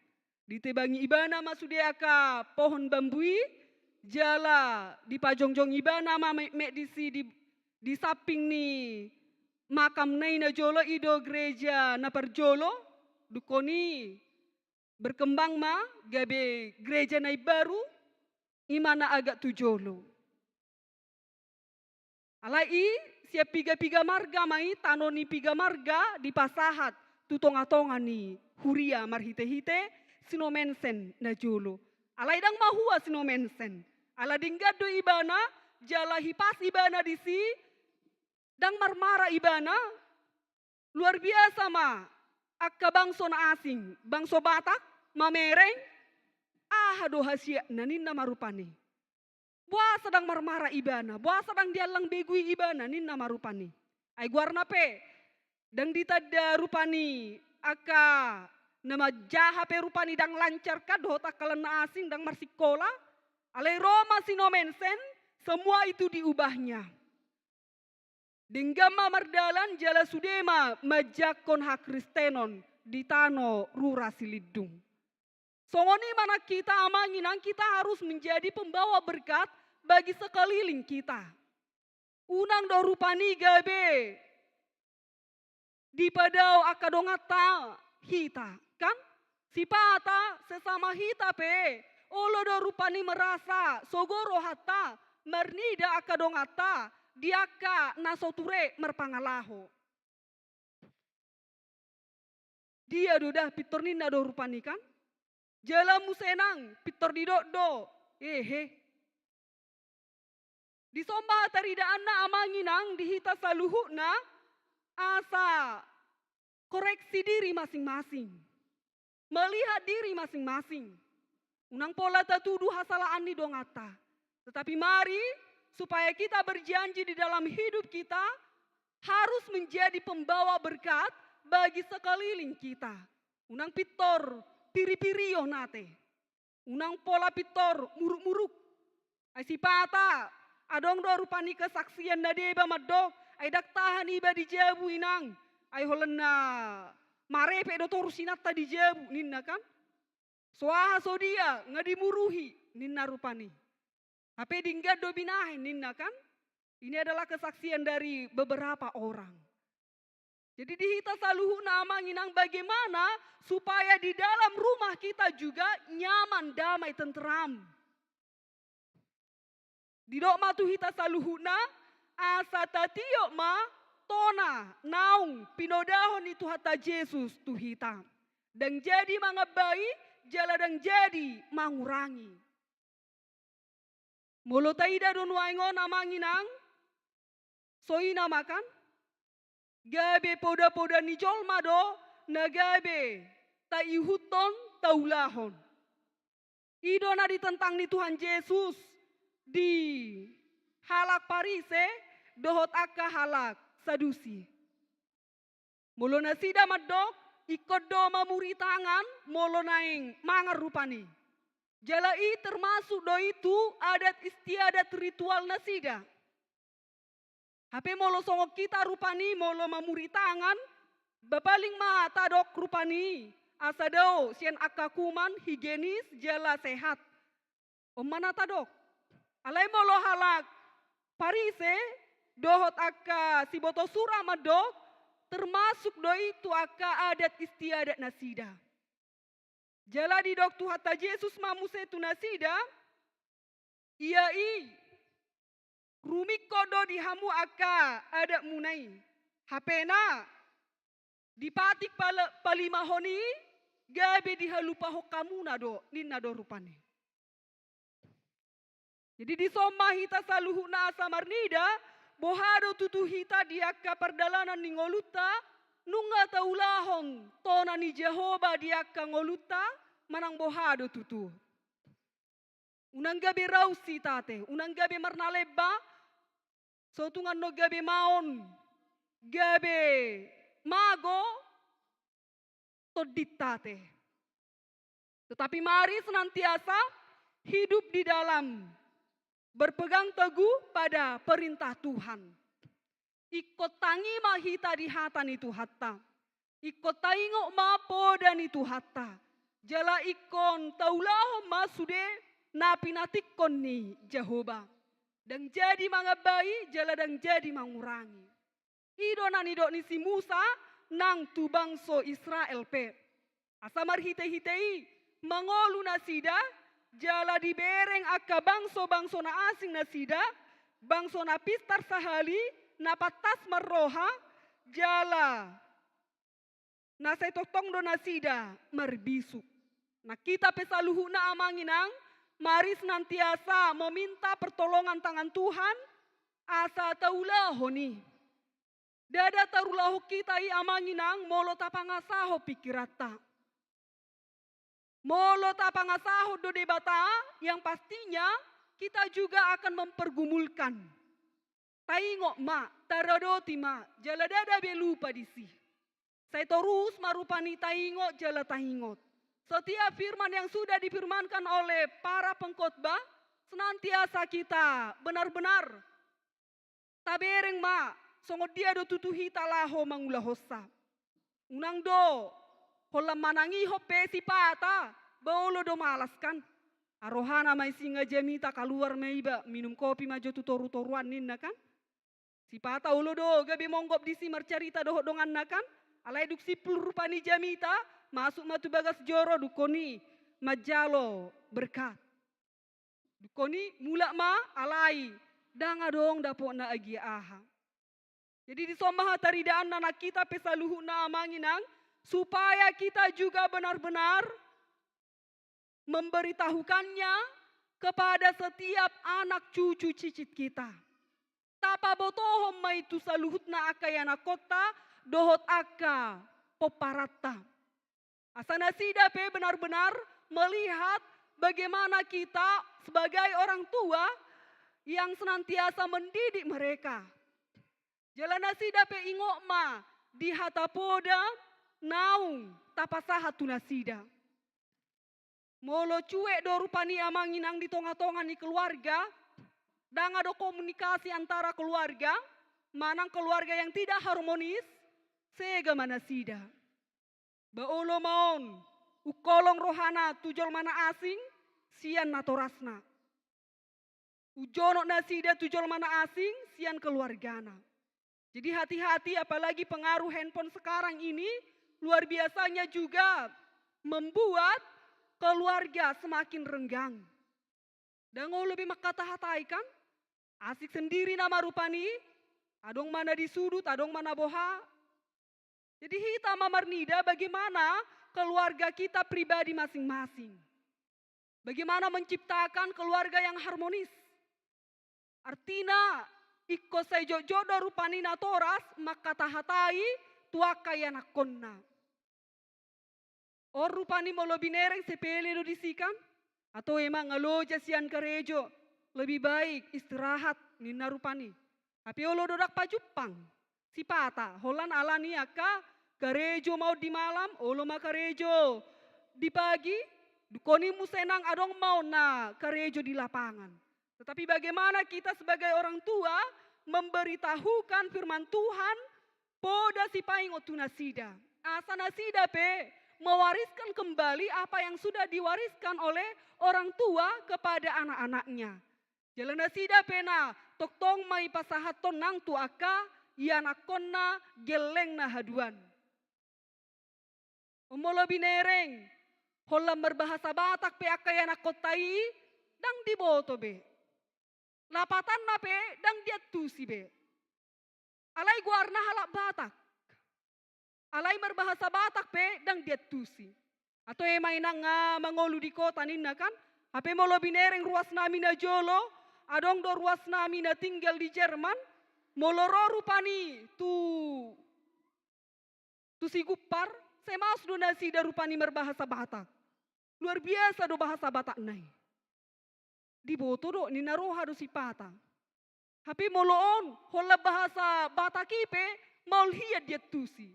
Ditebangi ibana ma sude angka pohon bambu i, jala dipajongjong ibana ma metmet disi di, di samping ni makamna i na jolo, i do gereja na parjolo, dungkon i berkembang ma gabe gereja na imbaru, i ma na agak tu jolo. Alai i sian piga-piga marga ma i, tano ni piga marga dipasahat tu tonga-tonga ni huria marhite-hite si Nomensen na jolo. Alai ndang mahua si Nomensen. Ala denggan do ibana, jala hipas ibana disi, ndang marmara ibana. Luar biasa ma angka bangso na asing, bangso Batak, mamereng, aha do hasiatna ninna ma rupani. Boasa ndang marmara ibana, boasa ndang diallang begui ibana ninna ma rupani. Ai goarna pe ndang ditanda rupani angka na manjaha pe rupani ndang lancar kan, dohot angka na asing ndang marsikola. Alai ro ma si Nomensen, semua itu diubahnya. Denggan ma mardalan jala sude ma manjangkon hakristenon di tano rura Silindung. Songon i ma nang hita, amang inang, kita harus menjadi pembawa berkat bagi sekeliling kita. Unang do rupani gabe dipadao angka donganta hita, kan? Sipata sesama hita pe, olo do rupani merasa sogo rohanta marnida angka donganta di angka na so ture marpangalaho. Dia do da pintor ninna do rupani, kan? Jala muse nang pintor didok do, ehe. Dison ma hataridaanna, amang inang, di hita saluhutna, asa koreksi diri masing-masing. Melihat diri masing-masing. Unang pola tatudu hasalaan ni donganta. Tetapi mari, supaya kita berjanji di dalam hidup kita, harus menjadi pembawa berkat bagi sekeliling kita. Unang pintor piri-pirion ate. Unang pola pintor muruk-muruk. Ai sipata adong do rupani kesaksian na deba mandok, ai ndang tahan iba di jabu, inang. Ai holan na marepet do torus inanta di jabu ninna, kan? So aha so dia, nga dimuruhi ninna rupani. Hape denggan do binahen ninna, kan? Ini adalah kesaksian dari beberapa orang. Jadi di hita saluhutna, amang inang, bagaimana supaya di dalam rumah kita juga nyaman, damai, tenteram. Didok ma tu hita saluhutna, asa tatiop ma tona naung pinodahon ni Tuhanta Jesus tu hita. Ndang jadi mangambai, jala ndang jadi mangurangi. Molo taida do nuaeng on, amang inang, so i nama, kan? Gabe poda-poda ni jolma do na gabe taihuthon, taulahon. I do na ditentang ni Tuhan Jesus di halak Parise dohot angka halak Sadusi. Molo nasida mandok, ingkon do mamuri tangan molo naeng mangan rupani. Jala i termasuk do i tu adat istiadat ritual nasida. Hape molo songon hita rupani, molo mamuri tangan, ba paling ma tadok rupani asa dao sian angka kuman, higienis jala sehat. On ma na tadok. Alai molo halak Parise, dohot angka siboto sura mandok, termasuk do i tu angka adat istiadat nasida. Jala didok Tuhanta Jesus ma muse tu nasida, ia i rumingkot do di hamu angka adatmuna i. Hape na dipatik pal-, palimahon i gabe dihalupahon hamuna do, ninna do rupani. Jadi dison ma hita saluhutna asa marnida, boha do tutu hita di angka pardalanan ni ngolunta, nunga taulahon tona ni Jahowa di angka ngolunta, manang boha do tutu. Unang gabe raus hita ate, unang gabe marnalemba, so tung annon gabe maon, gabe mago tondinta ate. Tetapi mari senantiasa hidup di dalam berpegang teguh pada perintah Tuhan. Ingkon tangi ma hita di hata ni Tuhanta. Ingkon taingot ma poda ni Tuhanta. Jala ingkon taulahon ma sude na pinatikkon ni Jahowa. Ndang jadi manambai, jala ndang jadi mangurangi. I do na nidok ni si Musa nang tu bangso Israel pe. Asa marhitehite i mangolu nasida, jala dibereng angka bangsobangso na asing nasida, bangso na pintar sahali, na pantas marroha, jala na sai tongtong do nasida marbisuk. Nang hita pe saluhutna amang inang, mari senantiasa meminta pertolongan tangan Tuhan, asa taulahon i. Ndada tarulahon hita i amang inang molo tapangasahon pingkiranta. Molo tapangasahon do Debata, yang pastinya kita juga akan mempergumulkan. Taingot ma, taradoti ma, jala ndada be lupa disi. Sai torus ma rupani taingot jala taingot. Setiap firman yang sudah difirmankan oleh para pengkhotbah, senantiasa kita benar-benar tabereng ma, songon dia do tutu hita laho mangulahonsa. Unang do holan manangihon pe sipata, ba olo do malas kan. Ai rohana ma i singa jamita, kaluar ma iba, minum kopi ma jo tu torutoruan ninna kan. Sipata olo do gabe monggop disi marcarita dohot donganna kan. Alai dung simpul rupani jamita, masuk ma tu bagas joro, dungkon i manjalo berkat. Dungkon i mulak ma, alai ndang adong dapotna agia aha. Jadi dison ma hataridaanna nang hita pe saluhutna amang inang, supaya kita juga benar-benar memberitahukannya kepada setiap anak cucu cicit kita. Tapabotohon ma i tu saluhutna angka ianakkonta dohot angka pomparanta. Asa nasida pe benar-benar melihat bagaimana kita sebagai orang tua yang senantiasa mendidik mereka. Jala nasida pe ingot ma di hata poda naung tapasahat tu nasida. Molo cuek do rupani amang inang di tonga-tonga ni keluarga, ndang adong komunikasi antara keluarga, manang keluarga yang tidak harmonis, sega ma nasida. Ba olo ma on, ungkolong rohana tu jolma na asing, sian natorasna. Ujonok nasida tu jolma na asing, sian keluargana. Jadi hati-hati, apalagi pengaruh handphone sekarang ini luar biasanya juga membuat keluarga semakin renggang. Ndang olo be mangkatahatai kan? Asik sendiri nama rupani, adong ma na di sudut, adong ma na boha. Jadi hita ma marnida bagaimana keluarga kita pribadi masing-masing. Bagaimana menciptakan keluarga yang harmonis. Artina, ingkon sai jotjot do rupani natoras mangkatahatai tu angka ianakkonna. On rupani molo binereng sepele do disi kan, atau emang aloja sian karejo, lebih baik istirahat ninna rupani. Tapi olo do ndang pajumpang sipata, holan ala ni angka karejo ma on di malam, olo ma karejo di pagi, dungkon i muse nang adong ma on na karejo di lapangan. Tetapi bagaimana kita sebagai orang tua memberitahukan firman Tuhan, poda sipaingot tu nasida. Asa nasida pe mewariskan kembali apa yang sudah diwariskan oleh orang tua kepada anak-anaknya. Jala nasida pe na tongtong ma ipasahathon nang tu angka ianakhonna gellengna haduan. Molo binereng, holan marbahasa Batak pe angka ianakhonta i, ndang diboto be. Lapatanna pe ndang diantusi be. Alai goarna halak Batak. Alai marbahasa Batak pe ndang diantusi. Atau ema inang nga mangolu di kota ninna kan? Hape molo binereng ruasnami na jolo, adong do ruasnami na tinggal di Jerman, molo ro rupani tu tu Sigumpar, sai maos do nasida rupani marbahasa Batak. Luar biasa do bahasa Batakna i. Diboto do, ninna roha do sipata. Hape molo on, holan bahasa Batak i pe, maol hian diantusi.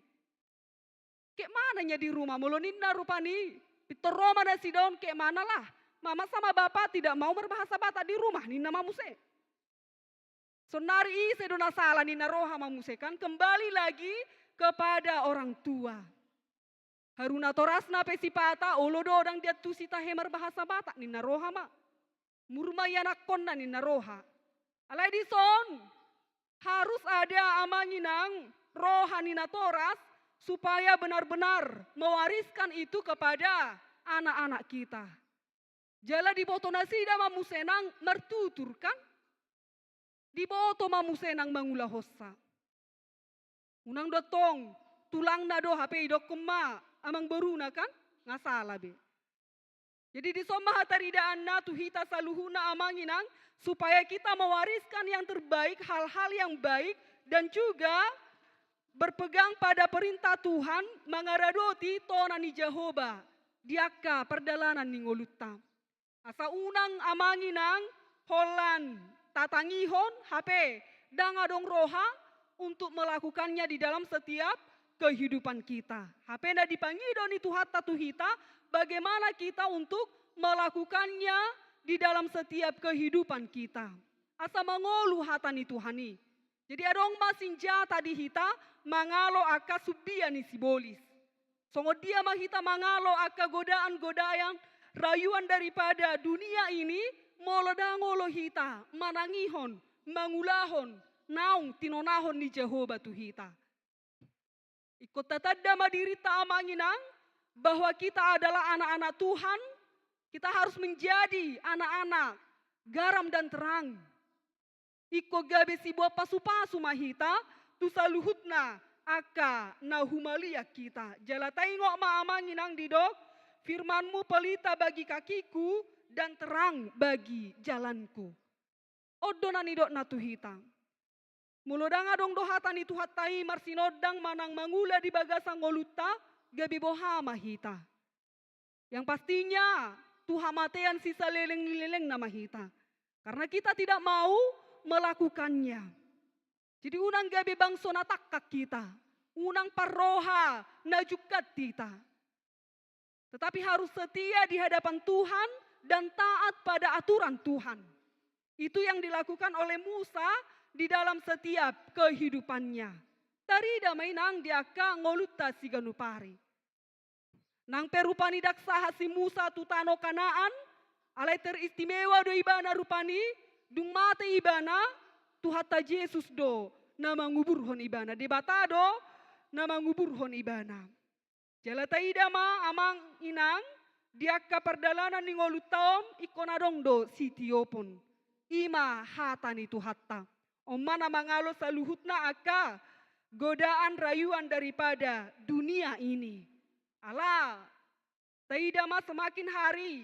Kayak mana nya di rumah, molo ninna rupani, pintor ro ma nasida on kayak mana lah. Mama sama bapa tidak mau marbahasa Batak di rumah, ninna ma muse. Saonari ise do na sala ninna roha ma muse kan, kembali lagi kepada orang tua. Haru natorasna pe sipata, olo do ndang diantusi tahe marbahasa Batak ninna roha ma. Mur ma ianakhonna ninna roha. Alai dison, harus ada amang inang roha ni natoras supaya benar-benar mewariskan itu kepada anak-anak kita. Jala diboto nasida ma muse nang martutur kan? Diboto ma muse nang mangulahonsa. Unang do tong, tulangna do hape idokkon ma amangboruna kan? Nga sala be. Jadi dison ma hataridaanna tu hita saluhutna amang inang, supaya kita mewariskan yang terbaik, hal-hal yang baik, dan juga berpegang pada perintah Tuhan, mangaradoti tona ni Jahowa di angka pardalanan ni ngolunta. Asa unang amang inang holan tatangihon, hape ndang adong roha untuk melakukannya di dalam setiap kehidupan kita. Hape na dipangido ni Tuhanta tu hita, bagaimana kita untuk melakukannya di dalam setiap kehidupan kita. Asa mangolu hata ni Tuhan i. Jadi adong ma sinjata di hita mangalo angka sumbia ni sibolis. Songon dia ma hita mangalo angka godaan-godaan rayuan daripada dunia ini, molo ndang olo hita manangihon, mangulahon naung tinonahon ni Jahowa tu hita. Ingkon tatanda ma dirinta amang inang, bahwa kita adalah anak-anak Tuhan, kita harus menjadi anak-anak garam dan terang. Ingkon gabe siboan pasu-pasu ma hita tu saluhutna angka na humaliang hita. Jala taingot ma amang inang didok, firman-Mu pelita bagi kakiku dan terang bagi jalanku. On do na nidokna tu hita. Molo ndang adong do hata ni Tuhanta i marsinondang manang mangula di bagasan ngolunta, gabe boha ma hita. Yang pastinya, tu hamatean sisaleleng ni lelengna ma hita. Karena kita tidak mau melakukannya. Jadi unang gabe bangso na tangkang hita, unang parroha na jungkat hita. Tetapi harus setia di hadapan Tuhan dan taat pada aturan Tuhan. Itu yang dilakukan oleh Musa di dalam setiap kehidupannya. Tarida ma i nang di angka ngolunta siganup ari. Nang pe rupani ndang sahat si Musa tu tano Kanaan, alai teristimewa do ibana rupani, dung mate ibana, Tuhanta Jesus do na manguburhon ibana, Debata do na manguburhon ibana. Jala taida ma amang inang, di angka pardalanan ni ngolunta on ingkon adong do sitiopon. I ma hata ni Tuhanta. On ma na mangalo saluhutna angka godaan rayuan daripada dunia ini. Ala, taida ma semakin hari,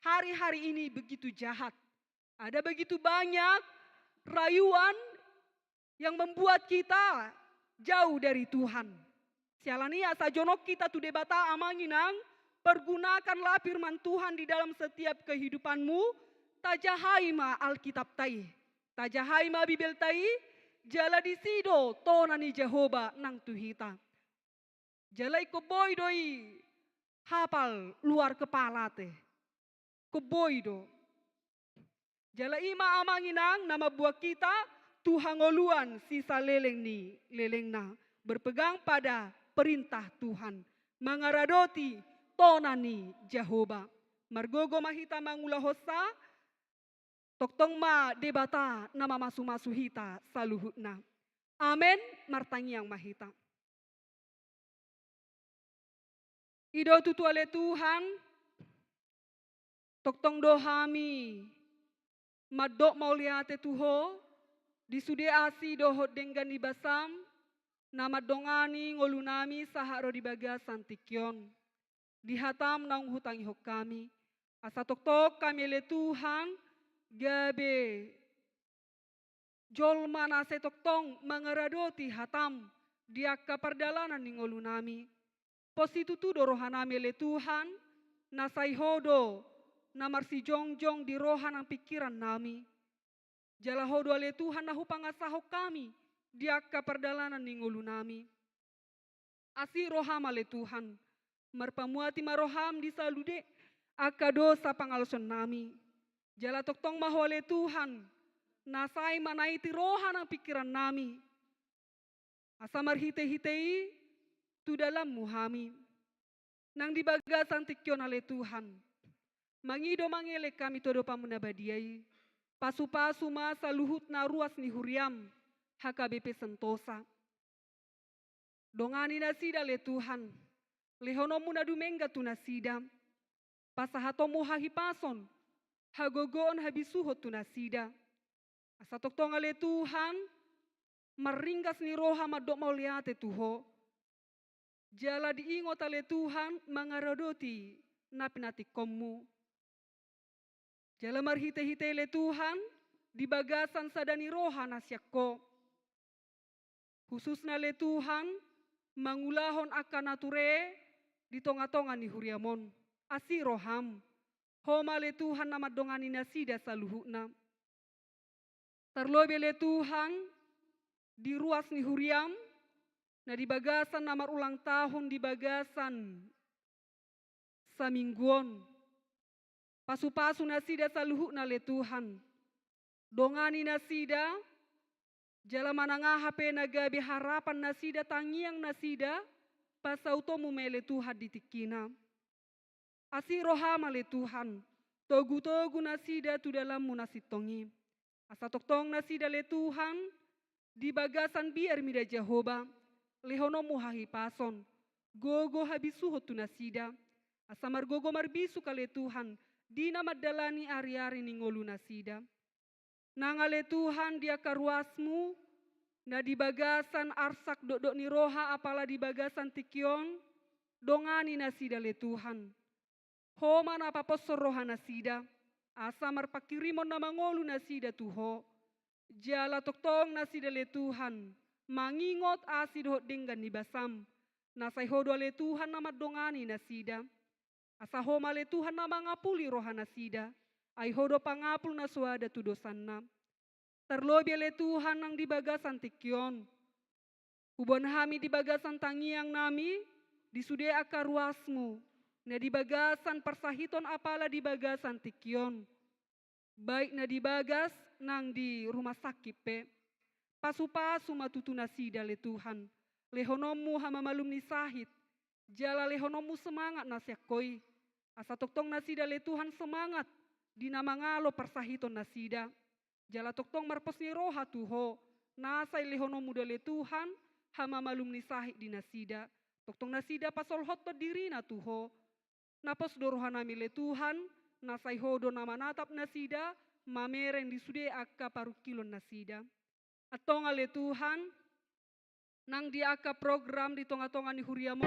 hari-hari ini begitu jahat. Ada begitu banyak rayuan yang membuat kita jauh dari Tuhan. Siala ni i asa jonok hita tu Debata amang inang, pergunakanlah firman Tuhan di dalam setiap kehidupanmu, tajahai ma Alkitabta i, tajahai ma Bibelta i, jala disi do tona ni Jahowa nang tu hita. Jala ingkon boi do i hapal luar kepala te. Ingkon boi do. Jala i ma amang inang na mamboan hita tu hangoluan sisaleleng ni lelengna, berpegang pada perintah Tuhan, mangaradoti tona ni Jahowa. Margogo ma hita mangulahonsa, Tongtong ma Debata na mamasu-masu hita saluhutna. Amen. Martangiang ma hita. I do tutu ale Tuhan, tongtong do hami mandok mauliate tu Ho, di sude asi dohot denggan ni basaM, na mandongani ngolunami sahat ro di bagasan tingki on. Di hataM naung hutangihon hami, asa tongtong hami ale Tuhan, gabe jolma na sai tongtong mangaradoti hataM di angka pardalanan ni ngolunami. Pos situtu do rohanami ale Tuhan, na sai Ho do na marsijongjong di roha nang pingkirannami. Jala Ho do ale Tuhan na hupangasahon hami di angka pardalanan ni ngolunami. Asi rohaM ale Tuhan, marpamuati ma rohaM di saluhut angka dosa pangalaosionnami. Jala tongtong ma Ho ale Tuhan, na sai manaiti roha nang pingkirannami. Asa marhite-hite i tudalanMu hami. Nang di bagasan tingki on ale Tuhan, mangido mangelek hami tu adopanMu na badia i, pasu-pasu ma saluhutna ruas ni huriaM, H K B P Sentosa. Dongani nasida ale Tuhan, lehononMu na dumenggan tu nasida, pasahatonMu hahipason, hagogoon, habisuhon tu nasida. Asa tongtong ale Tuhan, marringgas ni roha mandok mauliate tu Ho. Jala diingot ale Tuhan mangaradoti na pinatingkonMu. Jala marhite-hite ale Tuhan, di bagasan sada ni roha na sian Ho. Hususna ale Tuhan, mangulahon angka na ture di tonga-tonga ni huriaM on. Asi rohaM. Ho ma ale Tuhan na mandongani nasida saluhutna. Tarlobi ale Tuhan, di ruas ni huriaM, na di bagasan na marulang tahun di bagasan saminggu on. Pasu-pasu nasida saluhutna ale Tuhan. Dongani nasida, jala manang aha pe na gabe harapan nasida, tangiang nasida, pasautonMu ma ale Tuhan di tingkina. Asi rohaM ale Tuhan, togu-togu nasida tu dalanMu na sintong i. Asa tongtong nasida ale Tuhan, di bagasan biar mida Jahowa, lehononMu hahipason, gogo habisuhon tu nasida, asa margogo marbisuk ale Tuhan, di na mandalani ari-ari ni ngolu nasida. Nang ale Tuhan di angka ruasMu, na di bagasan arsak dokdok ni roha apala di bagasan tingki on, dongani nasida ale Tuhan. Ho ma na paposhon roha nasida, asa marpangkirimon na mangolu nasida tu Ho. Jala tongtong nasida ale Tuhan, mangingot asi dohot denggan ni basaM, na sai Ho do ale Tuhan na mandongani nasida. Asa Ho ma ale Tuhan na mangapuli roha nasida, ai Ho do pangapul na soada tu dosanna. Tarlobi ale Tuhan nang di bagasan tingki on. Huboan hami di bagasan tangiangnami, di sude angka ruasMu, na di bagasan parsahiton apala di bagasan tingki on. Baik na di bagas nang di rumah sakit pe. Pasu-pasu ma tutu nasida ale Tuhan. LehononMu hamamalum ni sahit. Jala lehononMu semangat na sian Ho i. Asa tongtong nasida ale Tuhan semangat di na mangalo parsahiton nasida. Jala tongtong marpos ni roha tu Ho, na sai lehononMu do ale Tuhan, hamamalum ni sahit di nasida. Tongtong nasida pasolhothon dirina tu Ho. Na pos do rohanami ale Tuhan, na sai Ho do na manatap nasida, mamereng di sude angka parungkilon nasida. Antong ale Tuhan, nang di angka program di tonga-tonga ni huriaMu.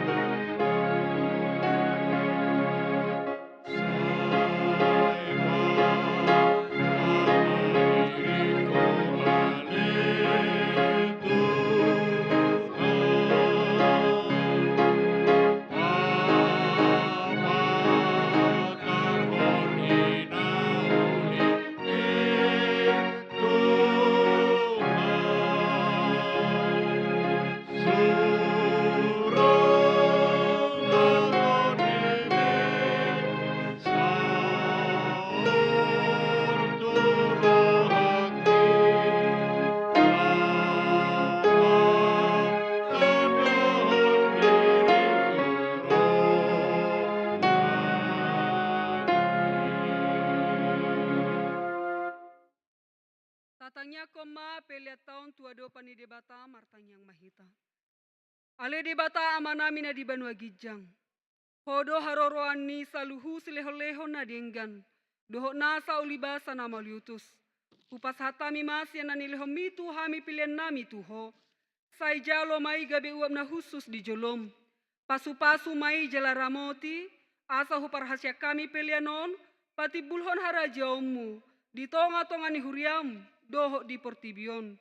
Tangiangkon ma peleanta on tu adopan ni Debata. Martangiang ma hita. Ale Debata Amanami na di banua ginjang, Ho do haroroan ni saluhut silehonlehon na denggan dohot nasa ulibasa na mauliutus. Hupasahat hami ma sian na nilehonMi tu hami peleannami tu Ho. Sai jalo ma i gabe uap na hushus di joloM. Pasupasu ma i jala ramoti, asa huparhaseang hami pelean on patimbulhon harajaonMu di tongatonga ni huriaM dohot di portibi on.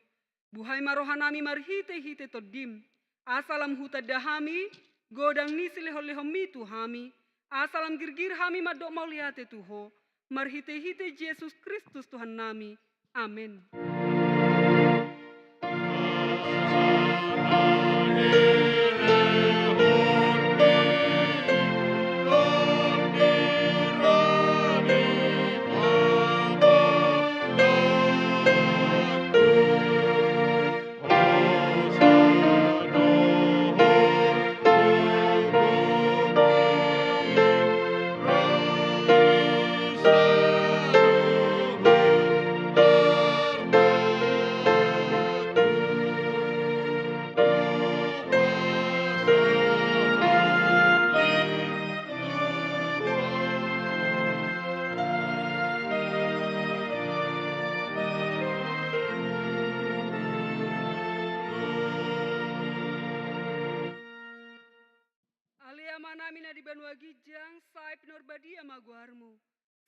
Buhai ma rohanami marhitehite TondiM, asa lam hutanda hami godang ni silehonlehonMi tu hami, asa lam girgir hami mandok mauliate tu Ho, marhitehite Jesus Kristus Tuhannami. Amen. Ale Amanami na di banua ginjang, sai pinarbadia ma goarMu.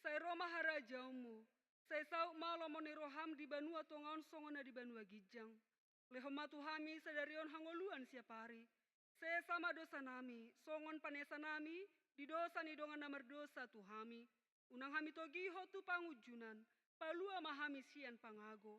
Sai ro ma harajaonMu. Sai saut ma lomo ni rohaM di banua tonga on songon na di banua ginjang. Lehon ma tu hami sadari on hangoluan siapari. Sesa ma dosanami, songon panesanami di dosa ni dongan na mardosa tu hami. Unang hami togihon tu pangunjunan, palua ma hami sian pangago.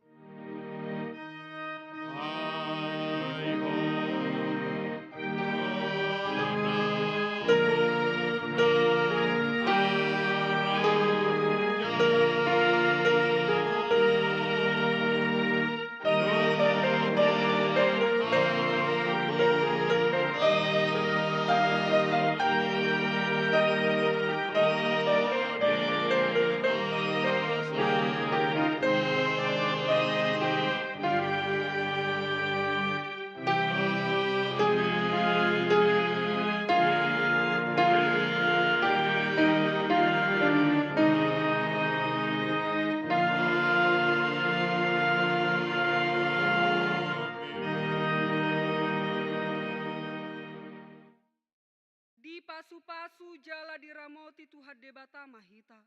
Dipasupasu jala diramoti Tuhan Debata ma hita.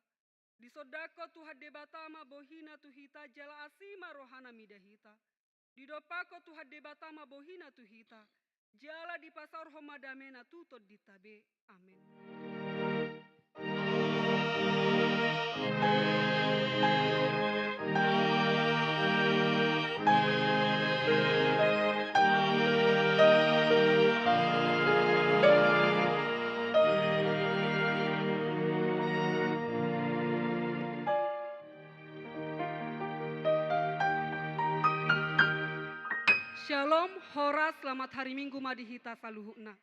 Disondangkon Tuhan Debata ma bohiNa tu hita jala asi ma rohaNa mida hita. Didompakkon Tuhan Debata ma bohiNa tu hita, jala dipasaorhon ma dameNa tu tondinta be. Amen. Shalom, horas, selamat hari Minggu ma di hita saluhutna.